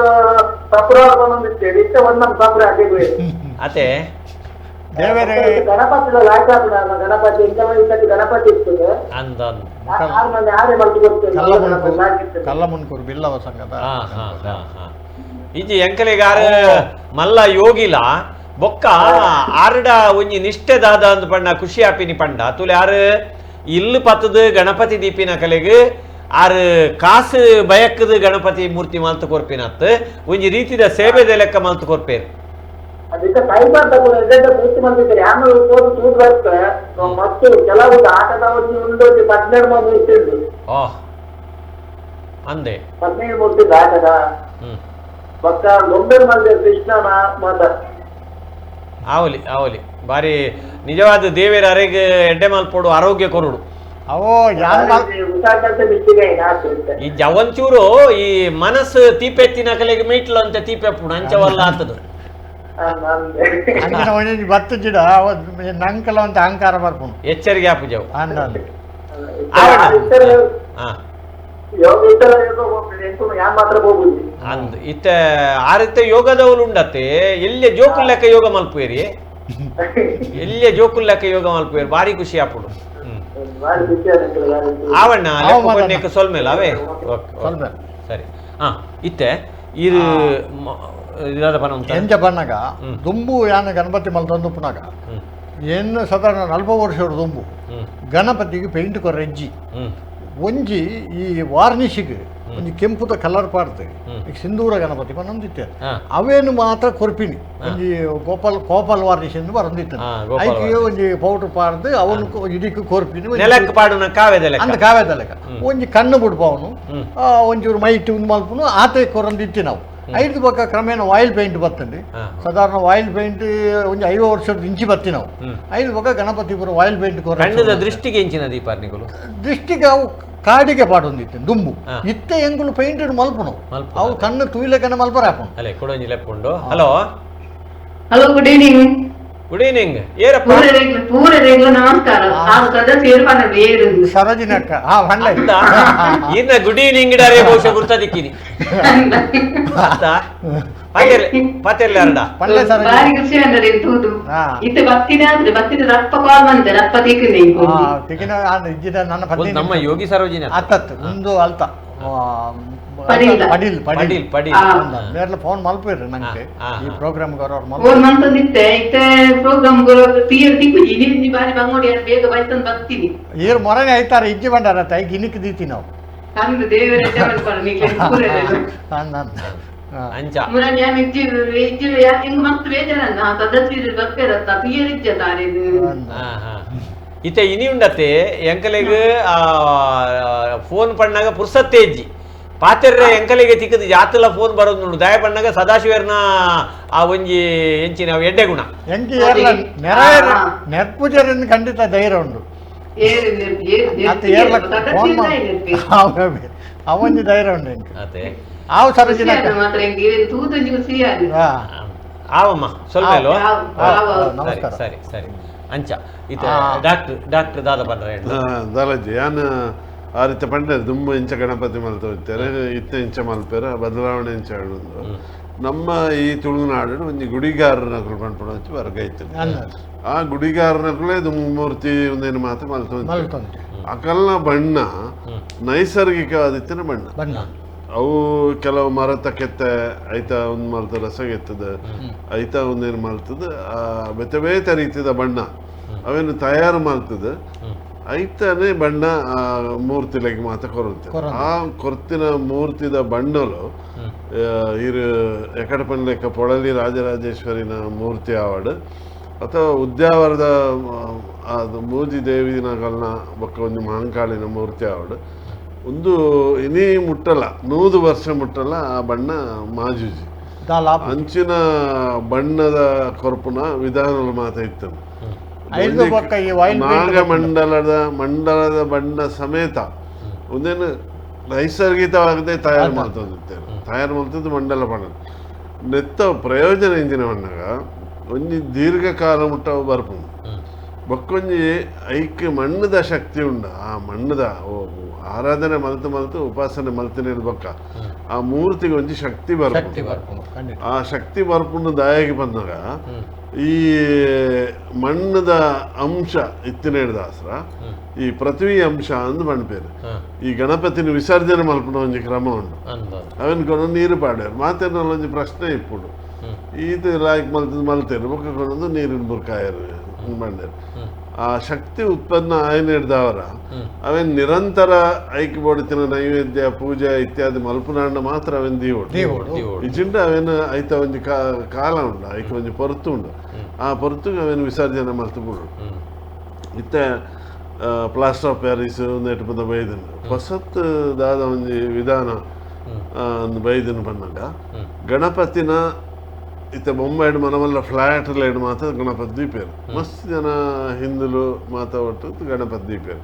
ತಪ್ರ ಬಂದಿರ್ತೀರಿ ಇತ್ತ ಒಂದ್ ನಮ್ ತಪ್ರ ಆಗಿದ್ವಿ ಅತೆ ದೇವರೇ ಗಣಪತಿ ಲಾಯ್ಕ ಗಣಪತಿ ಇಂಥ ಗಣಪತಿ ಇರ್ತದೆ ಕಲ್ಲಮುನ್ಕೂರು ಬಿಲ್ಲವ ಸಂಘದ ಇಜ್ಜಿ ಎಂಕಲಿಗಾರ ಮಲ್ಲ ಯೋಗಿಲ ಬೊಕ್ಕ ಆರ್ಡ ಒಂಜಿ ನಿಷ್ಠೆ ದಾದ ಅಂದ್ ಪಂಡ ಖುಷಿ ಆಪಿನಿ ಪಂಡ ತುಲೆ ಆರು ಇಲ್ಲು ಪತ್ತದು ಗಣಪತಿ ದೀಪಿನ ಕಲೆಗ್ ಆರು ಕಾಸು ಬಯಕ್ಕದು ಗಣಪತಿ ಮೂರ್ತಿ ಮಲ್ತು ಕೊರ್ಪಿನತ್ತು ಒಂಜಿ ರೀತಿದ ಸೇವೆದ ಲೆಕ್ಕ ಮಲ್ತು ಕೊರ್ಪೇರು. ಅದಕ್ಕೆ ಸೈಬರ್ ಮೂರ್ತಿ ಮಲ್ತಿದ್ದಾರೆ ಆಮೇಲೆ ತೂದು ಬರ್ತದೆ ಮತ್ತು ಕೆಲವು ಆಟದ ಒಂಜಿ ಉಂಡು 12 ಮೂರ್ತಿ ಉಂಟು ಅಂದೆ 15 ಮೂರ್ತಿ ಆಟದ ಬೊಕ್ಕ ಗೊಂಬೆ ಮಲ್ದೆ ಕೃಷ್ಣನ ಮಾತ ಆವಲಿ ಆವಲಿ ಬಾರಿ ನಿಜವಾದ ದೇವೇರ ಅರೆಗೆ ಎಡ್ಡೆ ಮಲ್ಪೋಡು ಆರೋಗ್ಯ ಕೊರಡು ಅವೋ ಯಾನ್ ಈ ಜವಂಚೂರು ಈ ಮನಸ್ಸು ತೀಪೆತ್ತಿನ ಕಲೆಗೆ ಮೀಟ್ಲು ಅಂತ ತೀಪೆಪ್ಪುಡು ಅಂಚವಲ್ಲ ಆತದು ಅಂಚಿನ ಒಂಜೊಂಜಿ ಬತ್ತು ಜಿಡ ನಂಕಲ ಅಂತ ಅಹಂಕಾರ ಬರ್ಪುಂಡು ಎಚ್ಚರಿಗೆ ಆಪುಜವು ಅಂದ ಅಂದ್ ಇತ್ತ ಆರಿತ್ತೆ ಯೋಗದವಳು ಉಂಡತ್ತೆ ಎಲ್ಲಿಯ ಜೋಕುಲ್ ಲೆಕ್ಕ ಯೋಗ ಮಲ್ಪುವೇರಿ ಎಲ್ಲಿಯ ಜೋಕುಲ್ ಲೆಕ್ಕ ಯೋಗ ಮಲ್ಪುವೇರಿ ಭಾರಿ ಖುಷಿ ಆಪುಡು ಆವಣ್ಣ ಲೆಕ್ಕ ಸೊಲ್ಮೇಲ ಅವೇ ಸರಿ ಹಾ ಇತ್ತೆ ಇದು ಎಂಜ ಬಣ್ಣಗ ದುಂಬು ಯಾನ ಗಣಪತಿ ಮಲ್ತೊಂದು ಪುನಗ ಎನ್ನು ಸಾಧಾರಣ 40 ವರ್ಷ ದುಂಬು ಗಣಪತಿಗೆ ಪೇಂಟ್ ಕೊರ ಹೆಜ್ಜಿ ಒಂಜಿ ಈ ವಾರ್ನಿಷಿಗೆ ಒಂಜಿ ಕೆಂಪುದ ಕಲರ್ ಪಾಡ್ದು ಸಿಂಧೂರ ಗಣಪತಿ ಪನ್ನೊಂದಿತ್ತೆ ಅವೇನು ಮಾತ್ರ ಕೊರ್ಪಿನಿ ಒಂಜಿ ಗೋಪಾಲ್ ಕೋಪಾಲ್ ವಾರ್ನಿಷ್ ಎಂದು ಬರೊಂದಿತ್ತು ಐಕೆ ಒಂಜಿ ಪೌಡರ್ ಪಾಡ್ದು ಅವನು ಇಡೀ ಕೊರ್ಪಿನಿ ನೆಲಕ್ಕೆ ಪಾಡುನ ಕಾವ್ಯದ ಅಂದ ಕಾವ್ಯದ ಲೆಕ್ಕ ಒಂಜಿ ಕಣ್ಣು ಬಿಡ್ಪವನು ಒಂಚೂರು ಮೈಟ್ ಒಂದು ಮಲ್ಪನು ಆತೆ ಕೊರೊಂದಿತ್ತಿ ನಾವು ಐದು ಪಕ್ಕ ಕ್ರಮೇಣ ಆಯಿಲ್ ಪೇಂಟ್ ಬರ್ತಂడి ಸಾಧಾರಣ ಆಯಿಲ್ ಪೇಂಟ್ ಒಂಜಿ 50 ವರ್ಷದ ಇಂಚಿ ಬರ್ತಿ ನಾವು ಐದು ಪಕ್ಕ ಗಣಪತಿ ಪೂರ ಆಯಿಲ್ ಪೇಂಟ್ ಕಣ್ಣದ ದೃಷ್ಟಿಗೆ ಇಂಚಿನ ದೀಪಾರ್ನಿಗಳು ದೃಷ್ಟಿಗೆ ಅವು ಕಾಡಿಗೆ ಪಾಡೊಂದಿತ್ತು ದುಂಬು ಇತ್ತೆ ಎಂಗುಲು ಪೇಂಟ್ ಮಲ್ಪುನು ಅವು ಕಣ್ಣು ತೂಯ್ಲೆಕನೆ ಮಲ್ಪರ ಹಾಪುನು ಅಲ್ಲೇ ಕೊಡೊಂಜಿ ಲೆಪ್ಪುಂಡು. Hello hello, good evening. Good evening. ಏರಪ್ಪ ಪೂರ ರೇಗ್ಲ ನಮಸ್ಕಾರ. ಆ ಸದಸ್ಯರು ಪಂಡ ಸರೋಜಿನಕ್ಕ. ಹಾ ಪಂಡ ಇನ್ನ ಗುಡ್ ಈವ್ನಿಂಗ್ ಡಾರೆ ಬಹುಶಃ ಗುರ್ತ ದಿಕ್ಕಿನಿ ಪತೆರ್ಲೆ ಅರ್ಡ ಪಂಡ ಸರೋಜಿನ ಬಾರಿ ಖುಷಿ ಅಂದ್ರೆ ತೂದು ಇತ್ತೆ ಬತ್ತಿನ ಆದ್ರೆ ಬತ್ತಿನ ರಪ್ಪ ಕಾಲ್ ಬಂತೆ ರಪ್ಪ ತಿಕ್ಕಿನಿ ತಿಕ್ಕಿನ ಇಜ್ಜಿದ ನನ್ನ ಪತ್ನಿ ನಮ್ಮ ಯೋಗಿ ಸರೋಜಿನ ಅತ್ತತ್ತು ಒಂದು ಅಲ್ತ ಪಡಿಲ್ ಪಡಿಲ್ ಪಡಿಲ್ ಮೇರ್ಲ ಫೋನ್ ಮಲ್ಪಿರ್ರಿ ನಂಗೆ ಈ ಪ್ರೋಗ್ರಾಮ್ ಫೋನ್ ಮಂತಂದಿತ್ತೆ ಇತ್ತೆ ಪ್ರೋಗ್ರಾಮ್ ತೀರ್ ತಿಕ್ಕುಜಿ ಇನಿ ಬಾರಿ ಬಂಗೋಡಿ ಬೇಗ ಬೈತಂದು ಬರ್ತೀನಿ ಏರ್ ಮೊರನೆ ಐತಾರ ಇಜ್ಜಿ ಬಂಡಾರ ತಾಯಿ ಗಿನಿಕ್ ದೀತಿ ನಾವು ಅಂದು ದೇವರ ಅಂಚ ಮುರನ್ ಯಾನ್ ಇಜ್ಜಿ ಇಜ್ಜಿ ಹಿಂಗ್ ಮಸ್ತ್ ಬೇಜಾರನ್ನ ಸದಸ್ಯರು ಬರ್ಪೇರತ್ತ ತೀರ್ ಇಜ್ಜ ತಾರೇದು. ಇತ್ತೆ ಇನಿ ಉಂಡತ್ತೆ ಎಂಕಲೆಗ್ ಫೋನ್ ಪಣ್ಣಾಗ ಪುರ್ಸತ್ತೆ ಇಜ್ಜಿ ಪಾತೆರ್ರೆ ಎಂಕಲಿಗೆ ತಿಕ್ಕದ ಜಾತಲ ಫೋನ್ ಬರೋದು ದಯ ಪಣ್ಣಾಗ ಸದಾಶಿವರ್ನ ಆ ಒಂಜಿ ಎಂಚಿನ ಎಡ್ಡೆ ಗುಣ ಎಂಕಿ ನೆರ್ಪುಜರನ್ನು ಖಂಡಿತ ಧೈರ್ಯ ಉಂಡು ಅವೊಂಜಿ ಧೈರ್ಯ ಉಂಡು ಎಂಕ್ ಆವು ಸರೋಜಿನ ಆವಮ್ಮ ಸ್ವಲ್ಪ ನಮಸ್ಕಾರ. ಸರಿ ಸರಿ ಅಂಚ ಇತ ಡಾಕ್ಟರ್ ಡಾಕ್ಟರ್ ದಾದ ಪಂಡ್ರೆ ದಾಲಾಜಿ ಯಾನ್ ಆ ರೀತಿ ಪಂಡ ದುಂಬು ಇಂಚ ಗಣಪತಿ ಮಲ್ತ ಹೋಗ್ತಾರೆ ಇತ್ತ ಇಂಚ ಮಲ್ಪೇರ ಬದಲಾವಣೆ ಇಂಚ ಹೇಳೋದು ನಮ್ಮ ಈ ತುಳುನಾಡು ಒಂಜಿ ಗುಡಿಗಾರನಕುಲು ಪನ್ಪುನ ಒಂಜಿ ವರ್ಗ ಇತ್ತು. ಆ ಗುಡಿಗಾರನಕುಲೇ ದುಂಬು ಮೂರ್ತಿ ಒಂದೇನು ಮಾತ್ರ ಮಲ್ತ ಅಕಲ್ನ ಬಣ್ಣ ನೈಸರ್ಗಿಕವಾದಿತ್ತಿನ ಬಣ್ಣ ಬಣ್ಣ ಅವು ಕೆಲವು ಮರತ ಕೆತ್ತೆ ಐತ ಒಂದು ಮರತ ರಸಗೆತ್ತದ ಐತ ಒಂದೇನು ಮಲ್ತದ ಆ ಬೇತೆ ಬೇತೆ ರೀತಿಯ ಬಣ್ಣ ಅವೇನು ತಯಾರು ಮಾಡ್ತದೆ ಐತನೇ ಬಣ್ಣ ಆ ಮೂರ್ತಿಲೆಗೆ ಮಾತ್ರ ಕೊರುತ್ತೆ. ಆ ಕೊರ್ತಿನ ಮೂರ್ತಿದ ಬಣ್ಣಲು ಇರು ಎಕಡೆ ಪನ್ಲೆಕ್ಕ ಪೊಳಲಿ ರಾಜರಾಜೇಶ್ವರಿನ ಮೂರ್ತಿ ಆವಡು ಅಥವಾ ಉದ್ಯಾವರದ ಅದು ಮೂಜಿ ದೇವಿನ ಕಲ್ನ ಬೊಕ್ಕ ಒಂದು ಮಹಾಂಕಾಳಿನ ಮೂರ್ತಿ ಆವಡು ಒಂದು ಇನಿ ಮುಟ್ಟಲ್ಲ 100 ವರ್ಷ ಮುಟ್ಟಲ್ಲ ಆ ಬಣ್ಣ ಮಾಜುಜಿ ಅಂಚಿನ ಬಣ್ಣದ ಕೊರ್ಪುನ ವಿಧಾನಗಳು ಮಾತ್ರ ಇತ್ತು. ನಾಗಮಂಡಲದ ಮಂಡಲದ ಬಣ್ಣ ಸಮೇತ ಒಂದೇನು ನೈಸರ್ಗಿಕವಾಗದೆ ತಯಾರು ಮಾಡ್ತದೆ ತಯಾರು ಮಾಡ್ತದ್ದು ಮಂಡಲ ಬಣ್ಣ ನೆತ್ತ ಪ್ರಯೋಜನ ಇಂಜಿನ ಬಣ್ಣಗ ಒಂಜಿ ದೀರ್ಘಕಾಲ ಮುಟ್ಟ ಬರ್ಪು ಬೊಕ್ಕೊಂಜಿ ಐಕ್ ಮಣ್ಣದ ಶಕ್ತಿ ಉಂಡು. ಆ ಮಣ್ಣದ ಆರಾಧನೆ ಮಲ್ತು ಮಲ್ತು ಉಪಾಸನೆ ಮಲ್ತಿನ ಬೊಕ್ಕ ಆ ಮೂರ್ತಿಗೆ ಒಂಜಿ ಶಕ್ತಿ ಬರ್ಪು. ಆ ಶಕ್ತಿ ಬರ್ಪುಂಡು ದಾಯಾಗಿ ಬಂದಾಗ ಈ ಮಣ್ಣದ ಅಂಶ ಇತ್ತಿನ ದಾಸರ ಈ ಪೃಥ್ವಿ ಅಂಶ ಅಂದ್ ಪನ್ಪೇರು. ಈ ಗಣಪತಿನ ವಿಸರ್ಜನೆ ಮಲ್ಪುನ ಒಂಜಿ ಕ್ರಮ ಉಂಡು. ಅವನ್ ಕೊಂಡು ನೀರು ಪಾಡ್ಯಾರ ಮಾತೇನ ಒಂಜಿ ಪ್ರಶ್ನೆ ಇಪ್ಪುಡು ಈತ ಲಾಯ್ಕ್ ಮಲ್ತದ ಮಲ್ತೇರು ಬೊಕ್ಕ ಕೊಂಡೊಂದು ನೀರಿನ ಬುರ್ಕಾಯರು ಬಂಡೇರು. ಆ ಶಕ್ತಿ ಉತ್ಪನ್ನ ಆಯ್ನ ಹಿಡ್ದವರ ಅವೇನ್ ನಿರಂತರ ಐಕ್ಯ ಬೋಡಿತಿನ ನೈವೇದ್ಯ ಪೂಜೆ ಇತ್ಯಾದಿ ಮಲ್ಪುನಾಂಡ ಮಾತ್ರ ಅವೇನ್ ದೀವೋಡು ಇಜಿಂಡ ಅವೇನು ಐತ ಒಂಜಿ ಕಾಲ ಉಂಡು ಐಕ್ ಒಂಜಿ ಪೊರ್ತು ಉಂಡು. ಆ ಪೊರ್ತುಗೆ ಅವೇನು ವಿಸರ್ಜನೆ ಮಲ್ತು ಬಿಡು. ಇತ್ತೆ ಪ್ಲಾಸ್ಟರ್ ಆಫ್ ಪ್ಯಾರಿಸ್ ನೆಟ್ ಪದ ಬೈದನ್ ಹೊಸತ್ ದಾದ ಒಂಜಿ ವಿಧಾನ ಬೈದನ್ ಪನ್ನಗ ಗಣಪತಿನ ಇತ್ತೆ ಬೊಂಬಾಯಿಡ್ ಮನಮಲ್ಲ ಫ್ಲಾಟ್ ಲೈಡ್ ಮಾತ ಗಣಪತಿ ದೀಪೇರು ಮಸ್ತ್ ಜನ ಹಿಂದುಲು ಮಾತ ಒಟ್ಟು ಗಣಪತಿ ದೀಪೇರು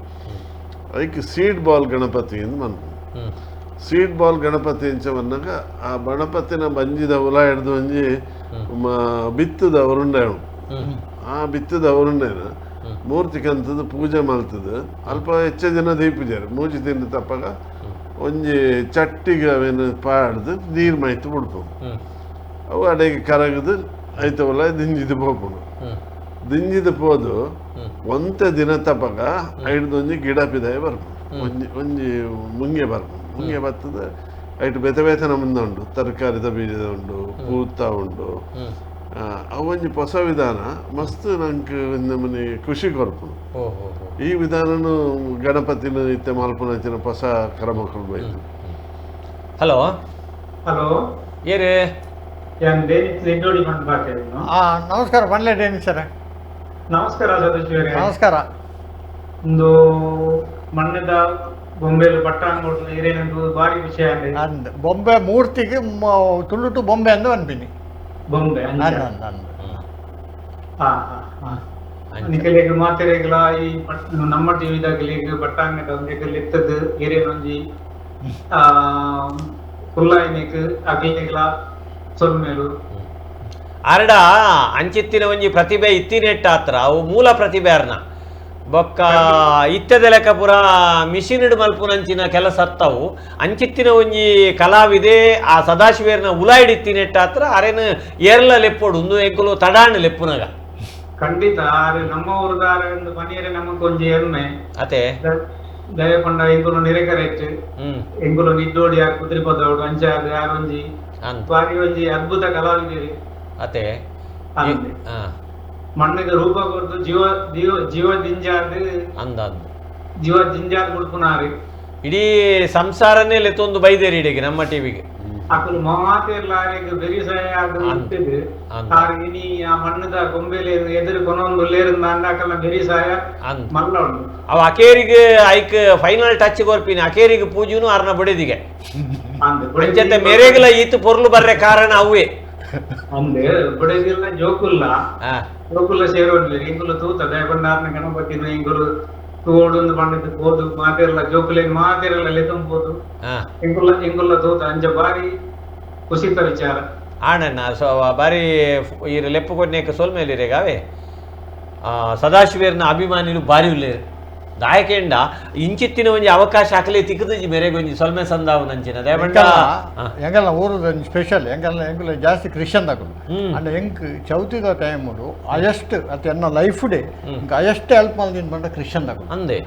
ಐಕ್ ಸೀಡ್ ಬಾಲ್ ಗಣಪತಿ ಎಂದು ಮನ್ಪು ಸೀಡ್ ಬಾಲ್ ಗಣಪತಿ ಇಂಚ ಬಂದಾಗ ಆ ಗಣಪತಿನ ಬಂಜಿದ ಉಲ ಹಿಡ್ದು ಒಂಜಿ ಬಿತ್ತದ ಉರುಂಡೆ ಆ ಬಿತ್ತದ ಉರುಂಡೆನ ಮೂರ್ತಿ ಕಂತದ ಪೂಜೆ ಮಲ್ತದ ಅಲ್ಪ ಹೆಚ್ಚ ಜನ ದೀಪುಜಾರು ಮೂಜಿ ತಿಂದು ತಪ್ಪಾಗ ಒಂಜಿ ಚಟ್ಟಿಗೆ ಅವೇನು ಪಾಡ್ದು ನೀರು ಮೈತು ಬಿಡ್ಪು ಅವು ಅಡೆಗೆ ಕರಗದು ಐತವಲ್ಲ ದಿಂಜಿದು ಪೋಪುಂಡು ದಿಂಜಿದು ಪೋದು ಒಂತೆ ದಿನ ತಪ್ಪಗ ಐಡ್ದು ಒಂಜಿ ಗಿಡ ಪಿದಾಯ ಬರ್ಪುಂಡು ಒಂಜಿ ಒಂಜಿ ಮುಂಗೆ ಬರ್ಪುಂಡು ಮುಂಗೆ ಬರ್ತದೆ ಐಟ್ ಬೇತೆ ಬೇತೆ ನಮ್ಮಂದ ಉಂಡು ತರಕಾರಿದ ಬೀಜದ ಉಂಡು ಪೂತ ಉಂಡು ಅವು ಒಂಜಿ ಹೊಸ ವಿಧಾನ ಮಸ್ತ್ ನಂಗೆ ನಮ್ಮನೆ ಖುಷಿ ಕೊರ್ಪುಂಡು ಈ ವಿಧಾನನು ಗಣಪತಿನ ಇತ್ತೆ ಮಲ್ಪುನಂಚಿನ ಹೊಸ ಕ್ರಮಗಳು ಬೈದು. ಹಲೋ ಹಲೋ ಏರೇ ನಮಸ್ಕಾರ ಬನ್ಲೆ ಡೇನಿ ಸರ್. ನಮಸ್ಕಾರ ಸದಸ್ಯರೇ. ನಮಸ್ಕಾರ. ಒಂದು ಮಣ್ಣದ ಬೊಂಬೆಲು ಪಟ್ಟಾಂಗೋಡು ಏರೇನಂದು ಭಾರಿ ವಿಷಯ ಅಂದ್ ಬೊಂಬೆ ಮೂರ್ತಿಗೆ ತುಳುಟು ಬೊಂಬೆ ಅಂದು ಅನ್ಪಿನಿ ಬೊಂಬೆ ನಿಕಲೆಗ್ ಮಾತೆರೆಗ್ಲ ಈ ನಮ್ಮ ಟಿವಿದಾಗಲಿಗ್ ಪಟ್ಟಾಂಗದ ಒಂದೆಗಲ್ ಇತ್ತದ ಏರೇನೊಂಜಿ ಕುಲ್ಲಾಯಿನಿಕ್ ಅಗ್ಲಿಗ್ಲ ಸೊಲ್ಮೇಲು ಆರ್ಡ ಅಂಚಿತ್ತಿನ ಒಂಜಿ ಪ್ರತಿಭೆ ಇತ್ತಿನೆಟ್ಟ ಆತ್ರ ಅವು ಮೂಲ ಪ್ರತಿಭೆ ಅರ್ನ ಬೊಕ್ಕ ಇತ್ತದ ಲೆಕ್ಕ ಪೂರ ಮಿಷಿನ್ ಮಲ್ಪುನಂಚಿನ ಕೆಲಸ ಅತ್ತವು ಅಂಚಿತ್ತಿನ ಒಂಜಿ ಕಲಾವಿದೆ ಆ ಸದಾಶಿವೇರ್ನ ಉಲಾಯಿಡ್ ಇತ್ತಿನೆಟ್ಟ ಆತ್ರ ಅರೇನು ಏರ್ಲ ಲೆಪ್ಪೋಡು ಒಂದು ಎಂಕುಲು ತಡಾಣ್ ಲೆಪ್ಪುನಗ ಖಂಡಿತ ಆರೆ ನಮ್ಮ ಊರುದಾರೆ ಒಂದು ಮನೆಯರೆ ನಮಕ್ ಒಂಜಿ ಹೆಮ್ಮೆ ಅತೆ ದಯಪಂಡ ಎಂಕುಲು ನಿರೆಕರೆಟ್ ಎಂಕುಲು ನಿದ್ದೋಡಿ ಆ ಕುದ್ರಿಪದೋಡು ಅಂಚ ಯಾರೊಂಜಿ ಬಾರಿ ಒಂಜಿ ಅದ್ಭುತ ಕಲಾವಿದರು ಅತೆ ಮಣ್ಣಿಗೆ ರೂಪ ಕೊಟ್ಟು ಜೀವ ಜೀವ ಜೀವ ದಿಂಜಾದ್ ಅಂದಾದ್ ಜೀವ ದಿಂಜಾದ್ ಕೊಡ್ಪುನಾರು ಇಡೀ ಸಂಸಾರನೇ ಲೆತ್ತೊಂದು ಬೈದೇರಿ ಇಡೀ ನಮ್ಮ ಟಿವಿಗೆ ಅಕುಲು ಮಾತೆರ್ಲಾರೆಗ್ ಬೆರಿಸಾಯ ಆದ್ ಇತ್ತದು ಆರ್ ಇನಿ ಆ ಮಣ್ಣದ ಗೊಂಬೆಲೆ ಎದುರು ಕೊನೊಂದು ಲೇರುಂದ ಅಂದಾಕಲ್ಲ ಬೆರಿಸಾಯ ಮಲ್ಲ ಉಂಡು ಅವ ಅಕೇರಿಗೆ ಐಕ್ ಫೈನಲ್ ಟಚ್ ಕೊರ್ಪಿನಿ ಅಕೇರಿಗೆ ಪೂಜೆನು ಅರ್ನ ಬಡಿದಿಗೆ ಅಂಚತೆ ಮೇರೆಗಲ ಈತು ಪೊರ್ಲು ಬರ್ರೆ ಕಾರಣ ಅವೇ ಅಂದೆ ಬಡದಿಲ್ಲ ಜೋಕುಲ್ಲ ಜೋಕುಲ್ಲ ಸೇರೋಡ್ಲಿ ಇಂಗುಲು ತೂತ ದಯಪಂಡಾರ್ನ ಗಣಪತಿನ ಇಂಗುಲು ತೋಡೊಂದು ಪಂಡಿತ ಪೋದು ಮಾತೆರ್ಲ ಜೋಕುಲೆ ಮಾತೆರ್ಲ ಲೆತಂಬೋದು ಇಂಗುಲ್ಲ ಇಂಗುಲ್ಲ ತೂತ ಅಂಚ ಬಾರಿ ಖುಷಿತ ವಿಚಾರ ಆಣಣ್ಣ ಸೊ ಬಾರಿ ಈ ಲೆಪ್ಪು ಕೊಡ್ನೇಕ ಸೋಲ್ಮೇಲಿರೇಗಾವೆ ಸದಾಶಿವೇರ್ನ ಅಭಿಮಾನಿಲು ಬಾರಿ ಉಲ್ಲೇರು ದಾಯಕೆಂಡ ಇಂಚಿತ್ತಿನ ಒಂಜಿ ಅವಕಾಶ ಹಾಕಲಿ ತಿಕ್ಕದಜಿ ಮೇರೆಗೆ ಒಂಜಿ ಸೊಲ್ಮೆ ಸಂದಾವು ನಂಚಿನ ದಯಪಂಡ ಎಂಗಲ್ನ ಊರದ ಸ್ಪೆಷಲ್ ಎಂಗಲ್ನ ಎಂಗುಲ ಜಾಸ್ತಿ ಕ್ರಿಶ್ಚಿಯನ್ ದಾಕುಲು ಅಂಡ್ ಎಂಕ್ ಚೌತಿದ ಟೈಮುಡು ಅಯಸ್ಟ್ ಅತ್ತ ಎನ್ನ ಲೈಫ್ ಡೇ ಇಂಕ್ ಅಯಸ್ಟ್ ಹೆಲ್ಪ್ ಮಲ್ದಿನ ಪಂಡ ಕ್ರಿಶ್ಚಿಯನ್ ದಾಕುಲು ಅಂದೆ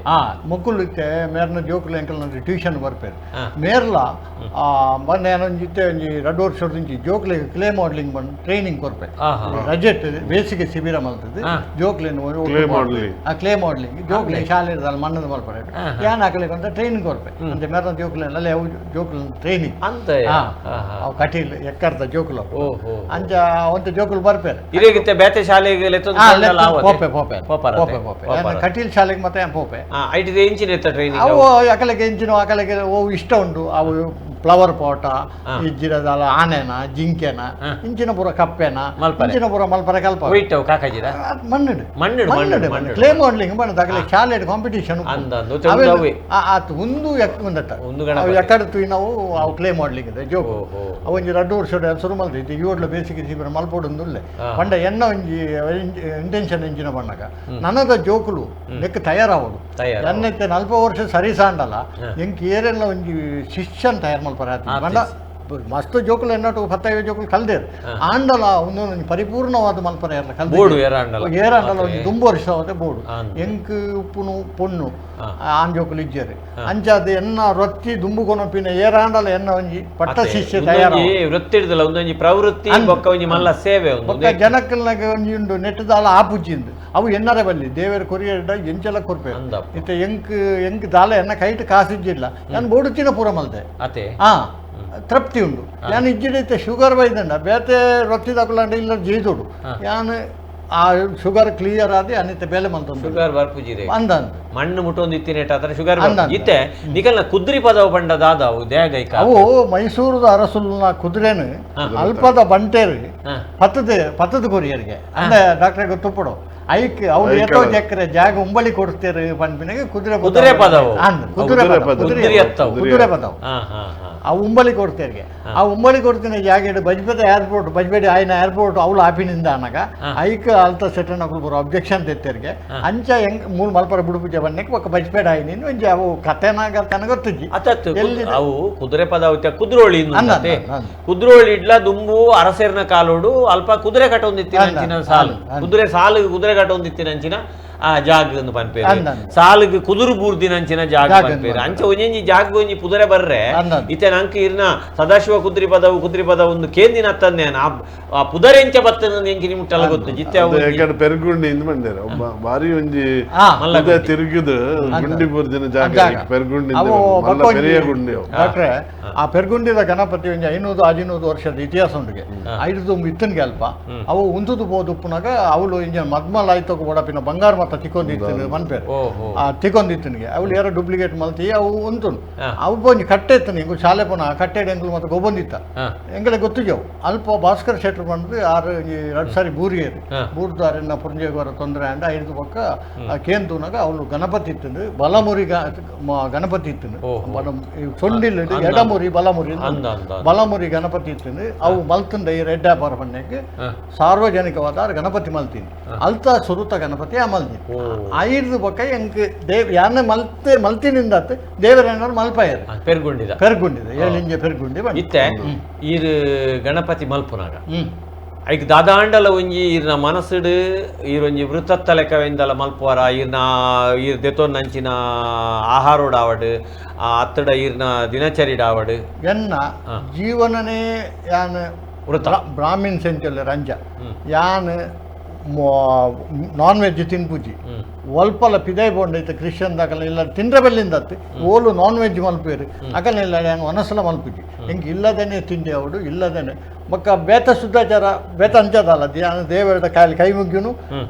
ಮೊಕ್ಕುಲು ಇತ್ತೆ ಮೇರ್ನ ಜೋಕುಲು ಎಂಕಲ್ನ ಟ್ಯೂಷನ್ ಬರ್ಪೇರು ಮೇರ್ಲ ಮೊನ್ನೆ ಒಂಜಿ ಇತ್ತೆ ಒಂಜಿ 2 ವರ್ಷದಿಂಚಿ ಜೋಕ್ಲೆಗ್ ಕ್ಲೇ ಮಾಡಲಿಂಗ್ ಬಂದು ಟ್ರೈನಿಂಗ್ ಕೊರ್ಪೆ ರಜೆಟ್ ಬೇಸಿಗೆ ಶಿಬಿರ ಮಲ್ತದೆ ಜೋಕ್ಲೆನ್ ಕ್ಲೇ ಮಾಡಲಿಂಗ್ ಜೋಕ್ಲೆ ಶಾಲೆ ಮಣ್ಣದ ಮಲ್ಪರೆ ಯಾನ್ ಹಾಕಲಿಕ್ಕೆ ಅಂತ ಟ್ರೈನಿಂಗ್ ಕೊರ್ಪೆ ಅಂತೆ ಮೇರ್ನ ಜೋಕ್ಲೆನ್ ಅವು ಜೋಕ್ಲೆನ್ ಟ್ರೈನಿಂಗ್ ಅಂತ ಅವು ಕಟೀಲ್ ಎಕ್ಕರ್ದ ಜೋಕುಲು ಅಂಚ ಒಂತೆ ಜೋಕುಲು ಬರ್ಪೇರು ಇರೇಗಿತ್ತೆ ಬೇತೆ ಶಾಲೆಗೆ ಪೋಪೆ ಪೋಪೆ ಪೋಪೆ ಪೋಪೆ ಕಟೀಲ್ ಶಾಲೆಗೆ ಮತ್ತೆ ಪೋಪೆ ಐಟಿದ ಇಂಚಿನ ಟ್ರೈನಿಂಗ್ ಅವು ಅಕಲೆಗೆ ಇಂಚಿನ ಅಕಲೆಗೆ ಓ ಇಷ್ಟ ಉಂಡು ಅವು ಫ್ಲವರ್ ಪಾಟ ಇಜ್ಜಿರದಲ್ಲ ಆನೆನ ಜಿಂಕೆನ ಇಂಚಿನ ಪೂರ ಕಪ್ಪೆನ ಇಂಚಿನ ಪೂರ ಮಲ್ಪರೆ ಕಲ್ಪ ಕಾಕಾಜಿರ ಮಣ್ಣು ಮಣ್ಣು ಮಣ್ಣು ಕ್ಲೇ ಮಾಡಲಿಂಗ್ ಬಣ್ಣದ ಅಕಲೆ ಶಾಲೆ ಕಾಂಪಿಟೇಷನ್ ಆತು ಒಂದು ಒಂದಟ್ಟ ಎಕ್ಕಡ್ತು ನಾವು ಅವು ಕ್ಲೇ ಮಾಡಲಿಂಗ್ ಇದೆ ಜೋಕು ಅವು ಒಂಜಿ 2 ವರ್ಷ ಶುರು ಮಲ್ತಿತ್ತು ಈ ಬೇಸಿಗೆ ಶಿಬಿರ ಮಲ್ಪೊಡೊಂದುಲ್ಲೆ ಪಂಡ ಎನ್ನ ಒಂಜಿ ಇಂಟೆನ್ಷನ್ ಎಂಚಿನ ಬಣ್ಣಗ ನನದ ಜೋಕುಲು ನೆಕ್ ತಯಾರಾವಡು ಎನ್ನೈತೆ 40 ವರ್ಷ ಸರಿ ಸಾಂಡಲ್ಲ ಎಂಕ್ ಏರೆಲ್ಲ ಒಂಜಿ ಶಿಷ್ಯನ್ ತಯಾರು ಮಲ್ಪರ ಪಂಡ ಮಸ್ತ್ ಜೋಕುಲು ಎನ್ನಟು 15 ಜೋಕುಲು ಕಲ್ದೇರು ಆಂಡಲ ಒಂದೊಂದು ಪರಿಪೂರ್ಣವಾದ ಮಲ್ಪರ ಏರ್ಲ ಕಲ್ದೆ ಏರಾಂಡಲ ಒಂಜಿ ದುಂಬು ವರ್ಷವಾದ ಬೋಡು ಎಂಕ್ ಉಪ್ಪುನು ಪೊಣ್ಣು ಆನ್ ಜೋಕುಲು ಇಜ್ಜೇರು ಅಂಚಾದ ಎನ್ನ ರೊತ್ತಿ ದುಂಬು ಕೊನಪಿನ ಏರಾಂಡಲ ಎನ್ನ ಒಂಜಿ ಪಟ್ಟ ಶಿಷ್ಯ ತಯಾರು ವೃತ್ತಿ ಹಿಡ್ದಲ್ಲ ಒಂದೊಂಜಿ ಪ್ರವೃತ್ತಿ ಬೊಕ್ಕ ಒಂಜಿ ಮಲ್ಲ ಸೇವೆ ಬೊಕ್ಕ ಜನಕ್ಕಲ್ನಾಗ ಒಂಜಿ ಉಂಡು ನೆಟ್ಟದಾಲ ಆಪುಜಿಂದು ಅವು ಎನ್ನರೆ ಬಲ್ಲಿ ದೇವರ ಕೊರಿಯರ್ಡ ಎಂಚಲ ಕೊರ್ಪೆ ಇತ್ತೆ ಎಂಕ್ ಎಂಕ್ ದಾಲ ಎನ್ನ ಕೈಟ್ ಕಾಸಿಜ್ಜಿಲ್ಲ ನಾನು ಬೋಡುತ್ತಿನ ಪೂರ ಮಲ್ತೆ ಅತೆ ತೃಪ್ತಿ ಉಂಡು ಯಾನ್ ಇಜ್ಜಿಡೈತೆ ಶುಗರ್ ಬೈದಂಡ ಬೇತೆ ರೊಟ್ಟಿ ತಕೊಲಂಡ ಇಲ್ಲ ಜೀದೋಡು ಯಾನ್ ಆ ಶುಗರ್ ಕ್ಲಿಯರ್ ಆದಿ ಅನಿತ ಬೇಲೆ ಮಂತೊಂದು ಶುಗರ್ ಬರ್ಪುಜಿರೆ ಅಂದಂದು ಮಣ್ಣು ಮುಟ್ಟೊಂದು ಇತ್ತಿನೇಟ ಆತರ ಶುಗರ್ ಇತ್ತೆ ನಿಕಲ್ನ ಕುದ್ರಿ ಪದವು ಪಂಡ ದಾದಾವು ದೇಗೈಕ ಅವು ಮೈಸೂರದ ಅರಸುಲ್ನ ಕುದುರೆನು ಅಲ್ಪದ ಬಂಟೇರು ಪತ್ತದ ಪತ್ತದ ಕೊರಿಯರಿಗೆ ಅಂದ್ರೆ ಡಾಕ್ಟರ್ ಗೊತ್ತುಪಡು ಐಕ್ ಅವ್ರು ಏತೋ ಚಕ್ರೆ ಜಾಗ ಉಂಬಳಿ ಕೊಡ್ತೇರು ಪನ್ಪಿನಾಗ ಕುದುರೆ ಕುದುರೆ ಪದವು ಕುದುರೆ ಪದವು ಕುದುರೆ ಪದವು ಆ ಉಂಬಳಿ ಕೊಡ್ತೇರಿಗೆ ಆ ಉಂಬಳಿ ಕೊಡ್ತೀನಿ ಜಾಗ ಬಜ್ಪೇಟೆ ಏರ್ಪೋರ್ಟ್ ಬಜ್ಪೇಟೆ ಆಯ್ನ ಏರ್ಪೋರ್ಟ್ ಅವಳು ಆಪಿನಿಂದ ಅನಗ ಐಕ್ ಅಲ್ತ ಸೆಟನ್ ಅಕುಲು ಬರೋ ಅಬ್ಜೆಕ್ಷನ್ ತೆತ್ತೇರಿಗೆ ಅಂಚ ಹೆಂಗ್ ಮೂರು ಮಲ್ಪರ ಬುಡುಪೂಜೆ ಬನ್ನಕ್ಕೆ ಒಕ್ಕ ಬಜ್ಪೇಟೆ ಆಯ್ನ ಒಂಜಿ ಅವು ಕಥೆನಾಗ ತನಗ ಗೊತ್ತಿಜ್ಜಿ ಅವು ಕುದುರೆ ಪದವು ಕುದ್ರೋಳಿ ಕುದ್ರೋಳಿ ಇಡ್ಲ ದುಂಬು ಅರಸೇರ್ನ ಕಾಲೋಡು ಅಲ್ಪ ಕುದುರೆ ಕಟ್ಟೊಂದಿತ್ತಿನ ಸಾಲು ಕುದುರೆ ಸಾಲು ಕುದುರೆ ಕಟ್ಟೊಂದಿತ್ತಿನಂಚಿನ ಆ ಜಾಗ ಪನ್ಪೇರು ಸಾಲಿಗೆ ಕುದುರು ಬೂರ್ದಿನಂಚಿನ ಜಾಗ ಪನ್ಪೇರು ಅಂಚ ಒಂಜಿ ಜಾಗ ಒಂಜಿ ಕುದುರೆ ಬರ್ರೆ ಇತ್ತೆ ನಂಗೆ ಇರ್ನ ಸದಾಶಿವ ಕುದ್ರಿ ಪದವು ಕುದ್ರಿ ಪದವು ಒಂದು ಕೇಂದಿನ ಅತ್ತಂದೆ ಆ ಪುದರೆಂಚ ಬತ್ತನ ಎಂಕಿ ನಿಮ್ಗೆ ಗೊತ್ತು ಜಿತ್ತೆ ಪೆರ್ಗುಂಡಿ ಇಂದ ಬಂದೇರು ಬಾರಿ ಒಂಜಿ ತಿರುಗಿದು ಗುಂಡಿ ಬೂರ್ದಿನ ಜಾಗ ಪೆರ್ಗುಂಡಿ ಪೆರಿಯ ಗುಂಡಿ ಡಾಕ್ಟ್ರೆ ಆ ಪೆರ್ಗುಂಡಿದ ಗಣಪತಿ ಒಂಜಿ 500 600 ವರ್ಷದ ಇತಿಹಾಸ ಉಂಡಿಗೆ ಐದು ದುಂಬು ಇತ್ತನ್ಗೆ ಅಲ್ಪ ಅವು ಉಂತುದು ಪೋದುಪ್ಪುನಾಗ ಅವಳು ಇಂಜ ಮದ್ಮಲ್ ಆಯ್ತೋಗ ಬಡಪಿನ ಬಂಗಾರ ಮತ್ತ ತಿಕ್ಕೊಂದಿತ್ತು ಮನ್ಪೇರು ಆ ತಿಕ್ಕೊಂದಿತ್ತನಿಗೆ ಅವಳು ಯಾರೋ ಡೂಪ್ಲಿಕೇಟ್ ಮಲ್ತಿ ಅವು ಉಂಟು ಅವು ಒಂಜಿ ಕಟ್ಟೆ ಇತ್ತು ಎಂಗು ಶಾಲೆ ಪೋನ ಆ ಕಟ್ಟೆಡ್ ಎಂಗ್ಲು ಮತ್ತೆ ಗೊಬ್ಬಂದಿತ್ತ ಎಂಗಲೆ ಗೊತ್ತಿಜವು ಅಲ್ಪ ಭಾಸ್ಕರ್ ಶೆಟ್ರು ಬಂದು ಆರು ಎರಡು ಸಾರಿ ಬೂರಿಯರು ಬೂರ್ದಾರನ್ನ ಪುರಂಜೇಗವರ ತೊಂದರೆ ಅಂಡ ಐದು ಪಕ್ಕ ಕೇಂದ್ರನಾಗ ಅವಳು ಗಣಪತಿ ಇತ್ತು ಬಲಮುರಿ ಗಣಪತಿ ಇತ್ತು ಸೊಂಡಿಲ್ ಎಡಮುರಿ ಬಲಮುರಿ ಬಲಮುರಿ ಗಣಪತಿ ಇತ್ತು ಅವು ಮಲ್ತಂದ ಈ ರೆಡ್ ವ್ಯಾಪಾರ ಪಣ್ಣಕ್ಕೆ ಸಾರ್ವಜನಿಕವಾದ ಗಣಪತಿ ಮಲ್ತೀನಿ ಅಲ್ತ ಸುರುತ ಗಣಪತಿ ಆ ಮಲ್ತೀನಿ ಐದು ಪಕ್ಕ ಎಂಕ್ ದೇವ್ ಯಾನ ಮಲ್ತೆ ಮಲ್ತಿನಿಂದ ದೇವರೇನಾರು ಮಲ್ಪಾಯರು ಪೆರ್ಗುಂಡಿದ ಪೆರ್ಗುಂಡಿದ ಏಳಿಂಜೆ ಪೆರ್ಗುಂಡಿ ಇತ್ತೆ ಈರು ಗಣಪತಿ ಮಲ್ಪುನಾಗ ಐಕ್ ದಾದಾಂಡಲ ಒಂಜಿ ಈರ್ನ ಮನಸ್ಸುಡು ಈರೊಂಜಿ ವೃತ್ತತ್ತ ಲೆಕ್ಕವೆಂದಲ ಮಲ್ಪುವಾರ ಈರ್ನ ಈರ್ ದೆತೊನ್ನಂಚಿನ ಆಹಾರೋಡಾವಡು ಅತ್ತಡ ಈರ್ನ ದಿನಚರಿಡಾವಡು ಎನ್ನ ಜೀವನನೇ ಯಾನ್ ವೃತ್ತ ಬ್ರಾಹ್ಮಿನ್ಸ್ ಎಂಚಲ್ಲ ರಂಜ ಯಾನ್ ನಾನ್ ವೆಜ್ ತಿನ್ಪುಜಿ ಒಲ್ಪಲ ಪಿದೈ ಬೋಂಡೈತೆ ಕ್ರಿಶ್ಚಿಯನ್ ದಾಕಲ ಇಲ್ಲ ತಿಂಡ್ರೆ ಬಲ್ಲಿಂದತ್ತು ಓಲು ನಾನ್ ವೆಜ್ ಮಲ್ಪೇರು ಅಕಲ ಇಲ್ಲ ಯಾನ್ ಒನಸಲ ಮಲ್ಪುಜಿ ಹಿಂಗೆ ಇಲ್ಲದೇನೆ ತಿಂಡಿ ಅವಡು ಇಲ್ಲದೇನೆ ಬೊಕ್ಕ ಬೇತ ಶುದ್ಧಾಚಾರ ಬೇತ ಅಂಚದಲ್ಲ ಯಾನ್ ದೇವರ ಕಾಲಿ ಕೈ ಮುಗ್ಯುನು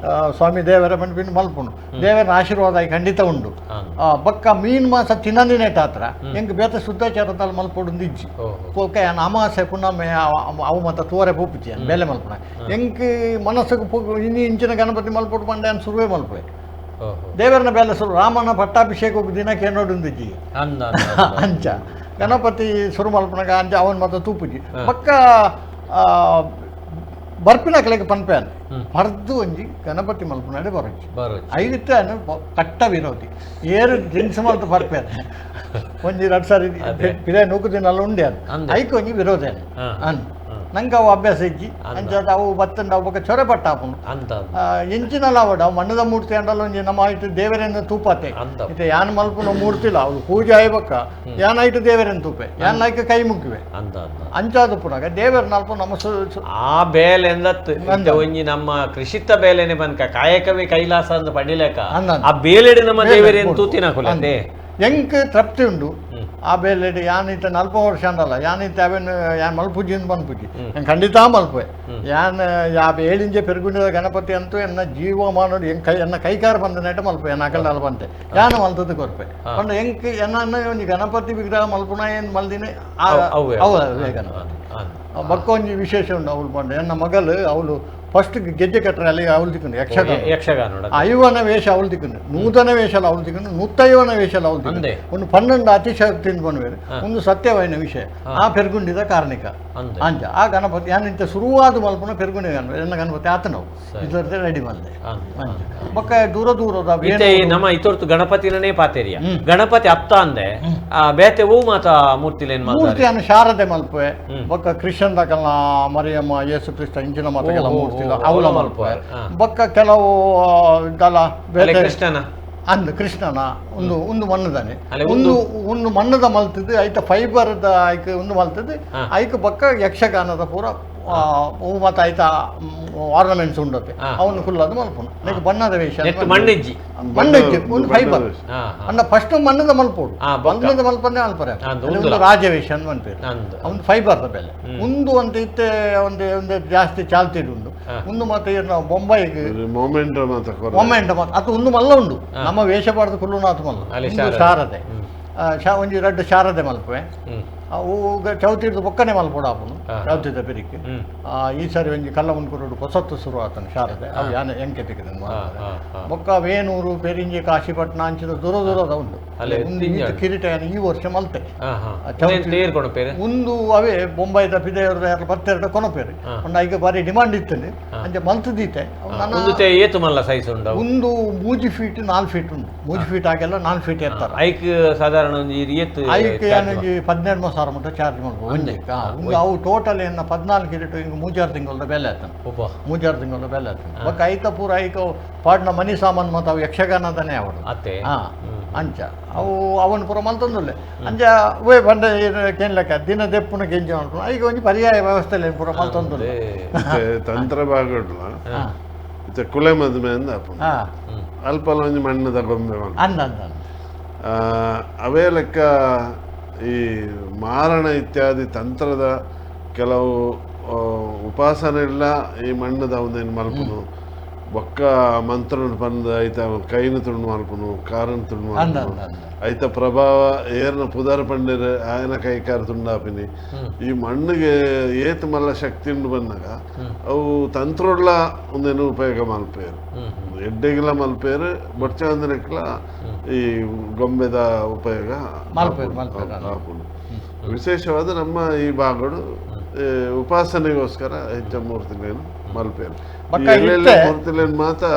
ಸ್ವಾಮಿ ದೇವರ ಪನ್ಪಿನ ಮಲ್ಪುನು ದೇವರ ಆಶೀರ್ವಾದ ಖಂಡಿತ ಉಂಡು ಬೊಕ್ಕ ಮೀನು ಮಾಸ ತಿನ್ನಂದಿನೇಟ ಹತ್ರ ಹೆಂಗೆ ಬೇತ ಶುದ್ಧಾಚಾರದಲ್ಲಿ ಮಲ್ಪೊಡು ಇಜ್ಜಿ ಪೋಕ ಯಾನ್ ಅಮಾಸೆ ಪುಣ್ಣಮೆ ಅವು ಮತ್ತೆ ತೋರೆ ಪೂಪುಜಿ ಬೇಲೆ ಮಲ್ಪುನ ಎಂಕ್ ಮನಸ್ಸಿಗೆ ಇನ್ನು ಇಂಚಿನ ಗಣಪತಿ ಮಲ್ಪೊಡು ಪಂಡ ಯಾನ್ ಸುರುವೆ ಮಲ್ಪುವೆ ದೇವರನ ಬೇಲೆ ಸುರು ರಾಮನ ಪಟ್ಟಾಭಿಷೇಕ ದಿನಕ್ಕೆ ನೋಡುಂದಿಜ್ಜಿ ಅಂಚ ಗಣಪತಿ ಸುರು ಮಲ್ಪನಾಗ ಅಂಚ ಅವನ್ ಮತ್ತೆ ತೂಪುಜಿ ಬೊಕ್ಕ ಬರ್ಪಿನ ಕಲೆಗೆ ಪನ್ಪೇನ್ ಪರ್ದು ಒಂಜಿ ಗಣಪತಿ ಮಲ್ಪನಾಡೆ ಬರೋಜಿ ಐತೆ ಕಟ್ಟ ವಿರೋಧಿ ಏರು ಡ್ರಿಂಕ್ಸ್ ಮಲ್ತು ಪರ್ಪೇನೆ ಒಂಜಿ ಎರಡು ಸಾರಿ ಪಿದೆ ನೂಕು ದಿನ ಅಲ್ಲ ಉಂಡೆ ಐಕ್ ಒಂಜಿ ವಿರೋಧೇನೆ ಅನ್ ನಂಗೆ ಅವು ಅಭ್ಯಾಸ ಇಜ್ಜಿ ಅಂಚಾದ ಅವು ಬತ್ತಂಡ ಅವು ಬೊಕ್ಕ ಚೊರೆ ಪಟ್ಟ ಆಪುಂಡು ಎಂಚಿನಲ್ಲ ಅವಡು ಅವು ಮಣ್ಣದ ಮೂರ್ತಿ ಅಂಡಲ್ಲ ಒಂಜಿ ನಮ್ಮ ಆಯ್ತು ದೇವರನ್ನು ತೂಪಾತೆ ಇತ್ತೆ ಯಾನ್ ಮಲ್ಪುನ ಮೂರ್ತಿಲ್ಲ ಅವಳು ಪೂಜೆ ಆಯ್ಬಕ್ಕ ಯಾನ್ ಆಯ್ತು ದೇವರನ್ನು ತೂಪೆ ಯಾನ್ ಐಕ ಕೈ ಮುಗ್ಗುವೆ ಅಂಚಾದ ಪುನಗ ದೇವರ ನಲ್ಪ ನಮ್ಮ ಆ ಬೇಲೆ ಎಂದತ್ತು ಒಂಜಿ ನಮ್ಮ ಕೃಷಿತ ಬೇಲೆನೆ ಬನ್ಕ ಕಾಯಕವೇ ಕೈಲಾಸ ಅಂದ್ ಪಡಿಲೇಕ ಆ ಬೇಲೆಡು ನಮ್ಮ ದೇವರೇನು ತೂತಿನ ಕುಲತೆ ಎಂಕ್ ತೃಪ್ತಿ ಉಂಡು ಆ ಬೇಲೆಡ್ ಯಾನ್ ಇತ್ತ ನಲ್ಪ ವರ್ಷ ಅಂದಲ್ಲ ಯಾನ್ ಇತ್ತ ಅವೇನು ಯಾನ್ ಮಲ್ಪುಜಿ ಅಂದ್ ಮನ್ಪುಜಿ ನಾನು ಖಂಡಿತ ಮಲ್ಪುವೆ ಯಾನ್ ಯಾ ಏಳಿಂಜೆ ಪೆರುಗುಂಡಿದ ಗಣಪತಿ ಅಂತೂ ಎನ್ನ ಜೀವಮಾನೋಡು ಎಂಕ್ ಕೈ ಎನ್ನ ಕೈಕಾರ ಬಂದ ನೆಟ ಮಲ್ಪೆ ಎನ್ನ ಅಕಲ್ಡಾಲ ಬಂತೆ ಯಾನ್ ಮಲ್ತದ್ದು ಕೊರ್ಪೆ ಪಂಡ ಎಂಕ್ ಎನ್ನ ಒಂಜಿ ಗಣಪತಿ ವಿಗ್ರಹ ಮಲ್ಪುನ ಏನ್ ಮಲ್ದಿನಿ ಅವು ಗಣಪತಿ ಬೊಕ್ಕ ಒಂಜಿ ವಿಶೇಷ ಉಂಡು ಅವಳು ಪಂಡ ಎನ್ನ ಮಗಲು ಅವಳು ಫಸ್ಟ್ ಗೆಜ್ಜೆ ಕಟ್ಟರೆ ಅಲ್ಲಿ ಅವಳು ತಿಕ್ಕೊಂಡು ಯಕ್ಷಗಾನ ಯಕ್ಷಗಾನ ಐವನ ವೇಷ ಅವಳು ತಿಕ್ಕೊಂಡು ನೂತನ ವೇಷ ಅವಳು ತಿಕ್ಕೊಂಡು ನೂತೈವನ ವೇಷ ಅವಳು ತಿಕ್ಕೊಂಡು ಒಂದು 12 ಅತಿಶಯೋಕ್ತಿ ಬಂದ್ವೇರು ಒಂದು ಸತ್ಯವಾಯಿನ ವಿಷಯ ಆ ಪೆರ್ಗುಂಡಿದ ಕಾರಣಿಕ ಅಂಚ ಆ ಗಣಪತಿ ಯಾನ್ ಇಂತ ಶುರುವಾದ ಮಲ್ಪುನ ಪೆರ್ಗುಂಡಿ ಗಣಪತಿ ಎನ್ನ ಗಣಪತಿ ಆತನವು ಇದರ ರೆಡಿ ಮಲ್ದೆ ಅಂಚ ಬೊಕ್ಕ ದೂರ ದೂರದ ನಮ್ಮ ಇತೊರ್ತು ಗಣಪತಿನೇ ಪಾತೇರಿಯ ಗಣಪತಿ ಅತ್ತ ಅಂದೆ ಬೇತೆ ಹೂ ಮಾತ ಮೂರ್ತಿ ಮೂರ್ತಿಯನ್ನು ಶಾರದೆ ಮಲ್ಪೆ ಬೊಕ್ಕ ಕ್ರಿಶ್ಚಿಯನ್ ದಾಕಲ್ನ ಮರಿಯಮ್ಮ ಯೇಸು ಕ್ರಿಸ್ತ ಇಂಚಿನ ಮಾತಗೆಲ್ಲ ಮೂರ್ತಿ ಅವಲ ಮಲ್ಪೆ ಬೊಕ್ಕ ಕೆಲವು ದಲ ಕೃಷ್ಣನ ಅಂದ್ ಕೃಷ್ಣನ ಒಂದು ಒಂದು ಮಣ್ಣದಾನೆ ಒಂದು ಒಂದು ಮಣ್ಣದ ಮಲ್ತದ್ದು ಐತ ಫೈಬರ್ದ ಐಕ್ ಒಂದು ಮಲ್ತದ್ದು ಐಕ್ ಬೊಕ್ಕ ಯಕ್ಷಗಾನದ ಪೂರ ಹೂ ಮತ್ತು ಐತ ಆರ್ನಮೆಂಟ್ಸ್ ಉಂಡತ್ತೆ ಅವನು ಫುಲ್ ಅದು ಮಲ್ಪುನು ಲೈಕ್ ಬಣ್ಣದ ವೇಷ ಮಣ್ಣಿಜ್ಜಿ ಮಣ್ಣಿಜ್ಜಿ ಒಂದು ಫೈಬರ್ ಅಂಡ ಫಸ್ಟ್ ಮಣ್ಣದ ಮಲ್ಪೋಡು ಮಣ್ಣದ ಮಲ್ಪನೆ ಮಲ್ಪರೆ ಒಂದು ರಾಜವೇಷ ಅಂತ ಮನ್ಪೇರು ಒಂದು ಫೈಬರ್ದ ಬೆಲೆ ಒಂದು ಅಂತ ಇತ್ತೆ ಒಂದು ಒಂದು ಜಾಸ್ತಿ ಚಾಲ್ತಿ ಉಂಡು. ಉಂದು ಮಾತ ನಾವು ಬೊಂಬಾಯಿಗೆ ಮೊಮೆಂಟ್ ಮೊಮೆಂಟ್ ಮಾತ ಅದು ಉಂದು ಮಲ್ಲ ಉಂಡು ನಮ್ಮ ವೇಷ ಪಾಡ್ದು ಕುಲ್ಲುನಾಥ ಮಲ್ಲ ಶಾರದೆ ಒಂಜಿ ರಡ್ಡ್ ಶಾರದೆ ಮಲ್ಪುವೆ ಅವು ಚೌತಿರ್ದು ಬೊಕ್ಕನೆ ಮಲ್ಪೊಡು ಆಪುನು ಚೌತಿದ ಬೆರಿಕೆ ಈ ಸಾರಿ ಒಂಜಿ ಕಲ್ಲ ಮುನ್ಕುರುಡು ಪೊಸತ್ತು ಶುರು ಆತನು ಶಾರದೆ ಅವು ಯಾನೆ ಎಂಕೆ ತಿಕ್ಕಿದ ಬೊಕ್ಕ ವೇಣೂರು ಪೆರಿಂಜಿ ಕಾಶಿಪಟ್ನ ಅಂಚಿದ ದೂರ ದೂರದ ಉಂಡು ಒಂದು ಕಿರೀಟ ಈ ವರ್ಷ ಮಲ್ತೆ ಒಂದು ಅವೇ ಬೊಂಬಾಯಿದ ಪಿದೆಯವ್ರದ ಪತ್ತೆರಡು ಕೊನಪೇರು ಒಂದು ಈಗ ಬಾರಿ ಡಿಮಾಂಡ್ ಇತ್ತು ಅಂಚೆ ಮಲ್ತದೀತೆ ಒಂದು 3 ಫೀಟ್ 4 ಫೀಟ್ ಉಂಟು 3 ಫೀಟ್ ಆಗೆಲ್ಲ 4 ಫೀಟ್ ಇರ್ತಾರೆ ಐಕ್ ಸಾಧಾರಣ ಐಕ್ 15 ಸಾವಿರ ಮಟ್ಟ ಚಾರ್ಜ್ ಮಾಡ್ಬೋದು ಒಂದಕ್ಕೆ ಒಂದು ಅವು ಟೋಟಲ್ ಏನ 14 ಕಿರೀಟ ಹಿಂಗೆ 3-4 ತಿಂಗಳ ಬೆಲೆ ಆಯ್ತಾನೆ 3-4 ತಿಂಗಳ ಬೆಲೆ ಆಯ್ತಾನೆ ಬೊಕ್ಕ ಐತ ಪೂರ ಐಕ ಪಾಡ್ನ ಮನಿ ಸಾಮಾನು ಮತ್ತು ಅವು ಯಕ್ಷಗಾನದನೇ ಅವಡು ಹಾಂ ಅಂಚ ಅವು ಅವನು ಪೂರ ಮಲ್ತೊಂದುಲ್ಲೆ ಅಂಚ ಅವೇ ಬಂಡ ಕೇನ್ಲೆಕ್ಕ ದಿನ ದೆಪ್ಪುನ ಕೆಂಚ ಮಲ್ಪುನ ಈಗ ಒಂಜಿ ಪರ್ಯಾಯ ವ್ಯವಸ್ಥೆ ಪೂರ ಮಲ್ತೊಂದುಲ್ಲೆ ತಂತ್ರ ಭಾಗಡ್ಲ ಕುಲೆ ಮದುವೆ ಅಂದ ಅಲ್ಪಲ ಒಂಜಿ ಮಣ್ಣದ ಗೊಂಬೆ ಅಂದ ಅಂದ ಅವೇ ಲೆಕ್ಕ ಈ ಮಾರಣ ಇತ್ಯಾದಿ ತಂತ್ರದ ಕೆಲವು ಉಪಾಸನೆ ಇಲ್ಲ ಈ ಮಣ್ಣದ ಅವನೇನು ಮಲ್ಪುನು ಬೊಕ್ಕ ಮಂತ್ರನ ಬಂದು ಐತ ಕೈನ ತುಂಡು ಮಲ್ಪುನು ಕಾರನ್ ತುಂಡು ಮಲ್ಪುನು ಐತ ಪ್ರಭಾವ ಏರ್ನ ಪುದಾರ ಪಂಡಿರ ಆಯನ ಕೈ ಕಾರು ತುಂಡಾಪಿನಿ ಈ ಮಣ್ಣಿಗೆ ಏತ್ ಮಲ್ಲ ಶಕ್ತಿ ಉಂಡು ಬಂದಾಗ ಅವು ತಂತ್ರೊಡ್ಲ ಒಂದೇನು ಉಪಯೋಗ ಮಲ್ಪೇರು ಎಡ್ಡೆಗಿಲ ಮಲ್ಪೇರು ಬೊಡ್ಚಂದನೆಕ್ಲ ಈ ಗೊಂಬೆದ ಉಪಯೋಗ ಆಪುಂಡು. ವಿಶೇಷವಾದ ನಮ್ಮ ಈ ಭಾಗಡು ಉಪಾಸನೆಗೋಸ್ಕರ ಹೆಚ್ಚ ಮೂರ್ತಿಲೇನು ಮಲ್ಪೇರು ಮೂರ್ತಿಲೇನು ಮಾತ್ರ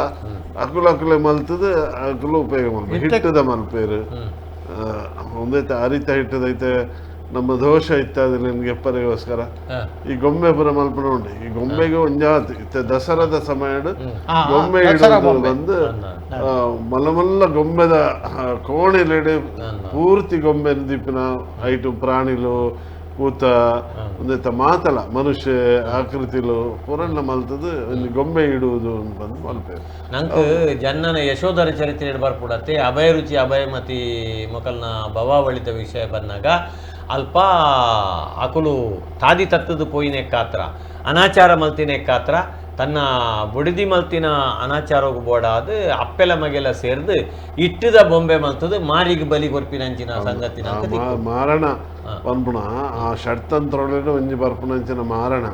ಅಕುಲ ಅಕುಲೆ ಮಲ್ತದ ಅಕುಲು ಉಪಯೋಗ ಮಲ್ಪೇರು ಹಿಟ್ಟದ ಮಲ್ಪೇರು ಒಂದೈತೆ ಅರಿತ ಹಿಟ್ಟದೈತೆ ನಮ್ಮ ದೋಷ ಇತ್ಯಾದಿ ಗೆಪ್ಪರಿಗೋಸ್ಕರ ಈ ಗೊಂಬೆ ಪುರ ಮಲ್ಪನ ಉಂಟು. ಈ ಗೊಂಬೆಗೆ ಒಂಜಾತಿ ಇತ್ತೆ ದಸರಾದ ಸಮಯ ಗೊಂಬೆ ಇಡುವುದು ಬಂದು ಮಲ್ಲ ಮಲ್ಲ ಗೊಂಬೆದ ಕೋಣೆಲೆಡೆ ಪೂರ್ತಿ ಗೊಂಬೆ ದೀಪಿನ ಐಟು ಪ್ರಾಣಿಲು ಕೂತ ಒಂದೈತ ಮಾತಲ ಮನುಷ್ಯ ಆಕೃತಿಲು ಪೂರಣ್ಣ ಮಲ್ತದ ಒಂದು ಗೊಂಬೆ ಇಡುವುದು ಬಂದು ಮಲ್ಪೇರು. ನಂಗೆ ಜನ್ನನ ಯಶೋಧರ ಚರಿತ್ರೆ ಬರ್ಪುಡತ್ತೆ ಅಭಯ ರುಚಿ ಅಭಯಮತಿ ಮೊಕಲ್ನ ಭವಾವಳಿತ ವಿಷಯ ಬಂದಾಗ ಅಲ್ಪ ಅಕುಲು ತಾದಿ ತತ್ತದು ಪೋಯಿನೆ ಕಾತ್ರ ಅನಾಚಾರ ಮಲ್ತಿನೆ ಕಾತ್ರ ತನ್ನ ಬುಡಿದಿ ಮಲ್ತಿನ ಅನಾಚಾರೋಗು ಬೋಡಾದ ಅಪ್ಪೆಲ ಮಗೆಲ್ಲ ಸೇರ್ದು ಇಟ್ಟದ ಬೊಂಬೆ ಮಲ್ತದ ಮಾರಿಗೆ ಬಲಿ ಕೊರ್ಪಿನಂಚಿನ ಸಂಗತಿ ಮಾರಣ ಪನ್ಪುಣ ಆ ಷಡ್ತಂತ್ರೊಳಗೆ ಒಂಜಿ ಬರ್ಪುನಂಚಿನ ಮಾರಣ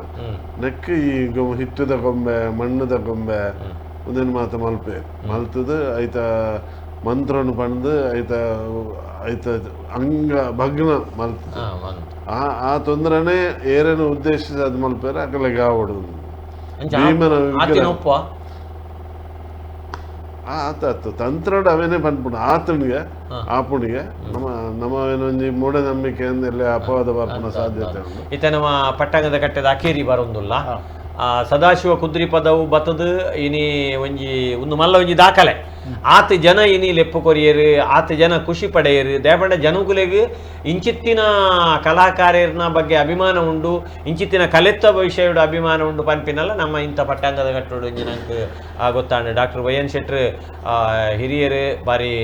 ನೆಕ್ ಈ ಹಿಟ್ಟದ ಗೊಂಬೆ ಮಣ್ಣದ ಗೊಂಬೆ ಒಂದೇನು ಮಾತ ಮಲ್ಪೆ ಮಲ್ತದ ಐತ ಮಂತ್ರನು ಪಂದು ಐತ ಐತ ಅಂಗ ಭಗ್ನ ಮಲ್ತದ ಆ ಆ ತೊಂದರೆನೇ ಏರೇನು ಉದ್ದೇಶಿಸಿ ಅದು ಮಲ್ಪೇರೆ ಅಕಲೆಗೆ ಆವಡು ಭೀಮನ ಆತ ಆತು ತಂತ್ರಡ್ ಅವೇನೇ ಪನ್ಪುಂಡು ಆತನಿಗೆ ಆಪುಣಿಗೆ ನಮ್ಮ ನಮ್ಮ ಒಂಜಿ ಮೂಢನಂಬಿಕೆ ಅಂದೆಲ್ಲ ಅಪವಾದ ಬರ್ಪುನ ಸಾಧ್ಯತೆ ಉಂಟು. ಇತ್ತ ನಮ್ಮ ಪಟ್ಟಂಗದ ಕಟ್ಟೆದ ಅಕೇರಿ ಬರೊಂದುಲ್ಲ ಸದಾಶಿವ ಕುದ್ರಿ ಪದವು ಬತ್ತದ ಇನಿ ಒಂಜಿ ಒಂದು ಮಲ್ಲ ಒಂಜಿ ದಾಖಲೆ ಆತ ಜನ ಇನಿ ಲೆಪ್ಪು ಕೊರಿಯರು ಆತ ಜನ ಖುಷಿ ಪಡೆಯರು ದೇಪಂಡ ಜನಕುಲೆಗ್ ಇಂಚಿತ್ತಿನ ಕಲಾಕಾರ್ಯರ್ನ ಬಗ್ಗೆ ಅಭಿಮಾನ ಉಂಡು ಇಂಚಿತ್ತಿನ ಕಲೆತ್ತ ವಿಷಯಡು ಅಭಿಮಾನ ಉಂಡು ಪನ್ಪಿನಲ್ಲ ನಮ್ಮ ಇಂಥ ಪಟ್ಟಾಂಗದ ಕಟ್ಟೋಡು ಒಂಜಿ ನಂಗೆ ಗೊತ್ತಾಂಡು. ಡಾಕ್ಟರ್ ವೈ ಎನ್ ಶೆಟ್ರು ಹಿರಿಯರು ಬಾರಿ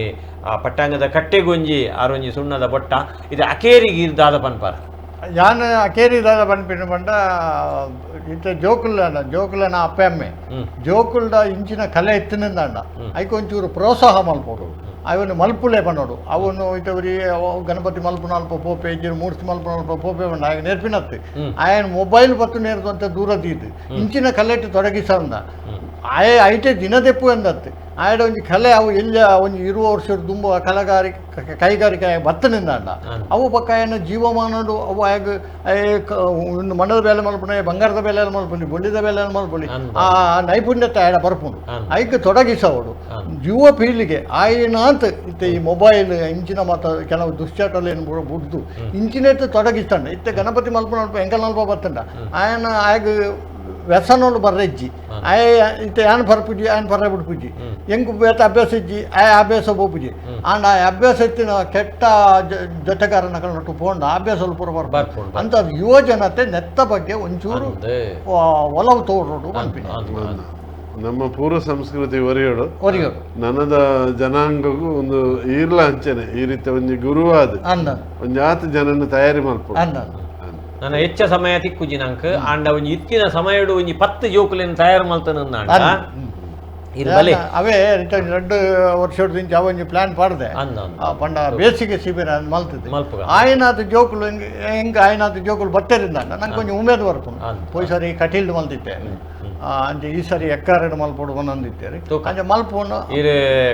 ಪಟ್ಟಾಂಗದ ಕಟ್ಟೆಗೊಂಜಿ ಆರೊಂಜಿ ಸುಣ್ಣದ ಬೊಟ್ಟ ಇದು ಅಕೇರಿಗೆ ಇರ್ದಾದ ಪನ್ಪಾರ ಯಾನ್ ಅಕೇರಿ ದಾದ ಪನ್ಪಿನ ಪಂಡ ಇತ್ತೆ ಜೋಕುಲ್ನ ಜೋಕುಲನ ಅಪ್ಪೆ ಅಮ್ಮೆ ಜೋಕುಲ್ಡ ಇಂಚಿನ ಕಲೆ ಇತ್ತಿನಿಂದಾಂಡ ಐಕ್ ಒಂಚೂರು ಪ್ರೋತ್ಸಾಹ ಮಲ್ಪೊಡು ಅವನು ಮಲ್ಪುಲೆ ಪನ್ನೋಡು ಅವನು ಇತ್ತವರಿ ಗಣಪತಿ ಮಲ್ಪುನ ಅಲ್ಪ ಪೋಪೆ ಇಜ್ಜಿನ ಮೂರ್ತಿ ಮಲ್ಪುನ ಅಲ್ಪ ಪೋಪೆ ಪಂಡ ಆಯ್ ನೇರ್ಪಿನತ್ತು ಆಯನ್ ಮೊಬೈಲ್ ಬತ್ತು ನೇರ್ದು ಅಂತ ದೂರ ದೀದು ಇಂಚಿನ ಕಲೆಟ್ಟು ತೊಡಗಿಸಂದ ಆಯ ಐಟೆ ದಿನದೆಪ್ಪು ಎಂದತ್ತು ಆಯಡ ಒಂಜಿ ಕಲೆ ಅವು ಎಲ್ಲ ಒಂಜಿ ಇರುವ ವರ್ಷ ದುಂಬು ಕಲೆಗಾರಿಕೆ ಕೈಗಾರಿಕೆ ಬತ್ತನಿಂದಾಂಡ ಅವು ಪಕ್ಕ ಏನು ಜೀವಮಾನಡು ಅವು ಆಗ ಒಂದು ಮಣ್ಣದ ಬೇಲೆ ಮಲ್ಪುಣೆ ಬಂಗಾರದ ಬೇಲೆ ಮಲ್ಪುಂಡಿ ಬೊಳ್ಳಿದ ಬೇಲೆ ಮಲ್ಪುಂಡಿ ಆ ನೈಪುಣ್ಯತೆ ಆಯಡ ಬರ್ಪುಂಡು ಐಕ್ ತೊಡಗಿಸವಡು ಯುವ ಪೀಳಿಗೆ ಆಯನಾಂತ ಇತ್ತೆ ಈ ಮೊಬೈಲ್ ಇಂಚಿನ ಮಾತ ಕೆಲವು ದುಶ್ಚಟలు ಏನು ಬುಡ್ದು ಇಂಚಿನೆಟ್ಟು ತೊಡಗಿಸ್ತಾಂಡ ಇತ್ತೆ ಗಣಪತಿ ಮಲ್ಪುಣ ಎಂಕಲ್ ಮಲ್ಪ ಬತ್ತಂಡ ಆಯನ ಆಗ ವ್ಯಸನೋಳು ಬರ್ರೆಜ್ಜಿ ಆಯ ಇತ್ತೆ ಯಾನ್ ಪರ್ಪುಜಿ ಆಯನ್ ಪರ್ರೆ ಬಿಡ್ಪುಜಿ ಎಂಕ್ ಬೇತ ಅಭ್ಯಾಸ ಇಜ್ಜಿ ಆಯ ಅಭ್ಯಾಸ ಪೋಪುಜಿ ಆಂಡ ಆ ಅಭ್ಯಾಸ ಇತ್ತಿನ ಕೆಟ್ಟ ಜೊತೆಗಾರನ ನಟ್ಟು ಪೋಂಡ ಅಭ್ಯಾಸ ಪೂರ ಬರ್ಪುಂಡು ಅಂತ ಯುವ ಜನತೆ ನೆತ್ತ ಬಗ್ಗೆ ಒಂಚೂರು ಒಲವು ತೋರೋಡು ಪನ್ಪಿನಿ. ನಮ್ಮ ಪೂರ್ವ ಸಂಸ್ಕೃತಿ ಒರಿಯೋಡು ಒರಿಯೋಡು ನನದ ಜನಾಂಗಕ್ಕೂ ಒಂದು ಈರ್ಲ ಅಂಚನೆ ಈ ರೀತಿ ಒಂಜಿ ಗುರುವಾದ ಒಂಜಾತ ಜನನ ತಯಾರಿ ಮಲ್ಪೊಡು. ನನ್ನ ಹೆಚ್ಚ ಸಮಯ ತಿಕ್ಕುಜಿ ನಂಕ್. ಆಂಡ ಒಂಜಿ ಇತ್ತಿನ ಸಮಯಡು ಒಂಜಿ 10 ಜೋಕುಲೆನ್ ತಯಾರು ಮಲ್ತನ ಇರ್ ಬಲೆ. ಅವೇ 2 ವರ್ಷದಿಂಚ ಅವ ಒಂಜಿ ಪ್ಲಾನ್ ಪಾಡ್ದೆ. ಪಂಡ ಬೇಸಿಗೆ ಶಿಬಿರ ಮಲ್ತದೆ. ಆಯ್ನಾತ್ ಜೋಕುಲು ಹೆಂಗ್ ಆಯ್ನಾತ್ ಜೋಕುಲು ಬತ್ತರಿಂದ ನಂಗೆ ಒಂಜಿ ಉಮೇದ್ ಬರ್ಪುಂಡು. ಪೋಯಿ ಸರಿ ಕಟೀಲ್ಡ್ ಮಲ್ತಿದ್ದೆ, ಅಂಚೆ ಈ ಸರಿ ಎಕ್ಕಾರಡ್ ಮಲ್ಪೊಡು ಒಂದೊಂದಿತ್ತೇರಿ ಅಂಚೆ ಮಲ್ಪುನು. ಇರ್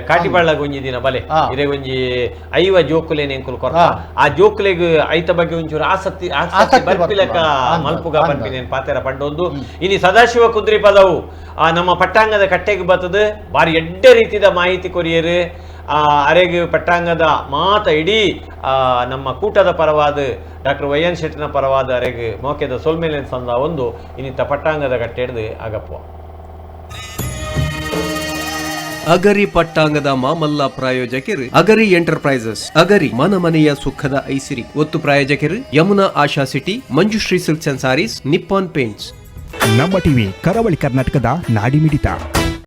ಕಾಟಿಬಳ್ಳಗ ಒಂಜಿ ದಿನ ಬಲೆ ಇರೆ ಒಂಜಿ 50 ಜೋಕುಲೇನೆ ಎಂಕುಲು ಕೊರ್ತ. ಆ ಜೋಕುಲೆಗ್ ಐತ ಬಗ್ಗೆ ಒಂಚೂರು ಆಸಕ್ತಿ ಆಸಕ್ತಿ ಬರ್ಪಿಲಕ ಮಲ್ಪುಗ ಪನ್ಪಿನೇನು ಪಾತೆರ ಪಂಡೊಂದು ಇನಿ ಸದಾಶಿವ ಕುದ್ರಿ ಪದವು ನಮ್ಮ ಪಟ್ಟಾಂಗದ ಕಟ್ಟೆಗೆ ಬತ್ತದು ಬಾರಿ ಎಡ್ಡೆ ರೀತಿದ ಮಾಹಿತಿ ಕೊರಿಯರು. ಅರೆಗ್ ಪಟ್ಟಾಂಗದ ಮಾತ ಇಡೀ ನಮ್ಮ ಕೂಟದ ಪರವಾದ ಡಾಕ್ಟರ್ ವೈ ಎನ್ ಶೆಟ್ಟಿನ ಪರವಾದ ಅರೆಗ್ ಮೋಕೆದ ಸೊಲ್ಮೇಲೆ ಸಂದ ಒಂದು ಇನ್ನಿತ್ತ ಪಟ್ಟಾಂಗದ ಕಟ್ಟೆಡ್ದು ಆಗಪ್ಪ. ಅಗರಿ ಪಟ್ಟಾಂಗದ ಮಾಮಲ್ಲ ಪ್ರಾಯೋಜಕರು ಅಗರಿ ಎಂಟರ್ಪ್ರೈಸಸ್, ಅಗರಿ ಮನಮನೆಯ ಸುಖದ ಐಸಿರಿ. ಒತ್ತು ಪ್ರಾಯೋಜಕರು Yamuna Asha city, Manjushree silks and sarees, Nippon paints. ನಮ್ಮ ಟಿವಿ ಕರಾವಳಿ ಕರ್ನಾಟಕದ ನಾಡಿಮಿಡಿತ.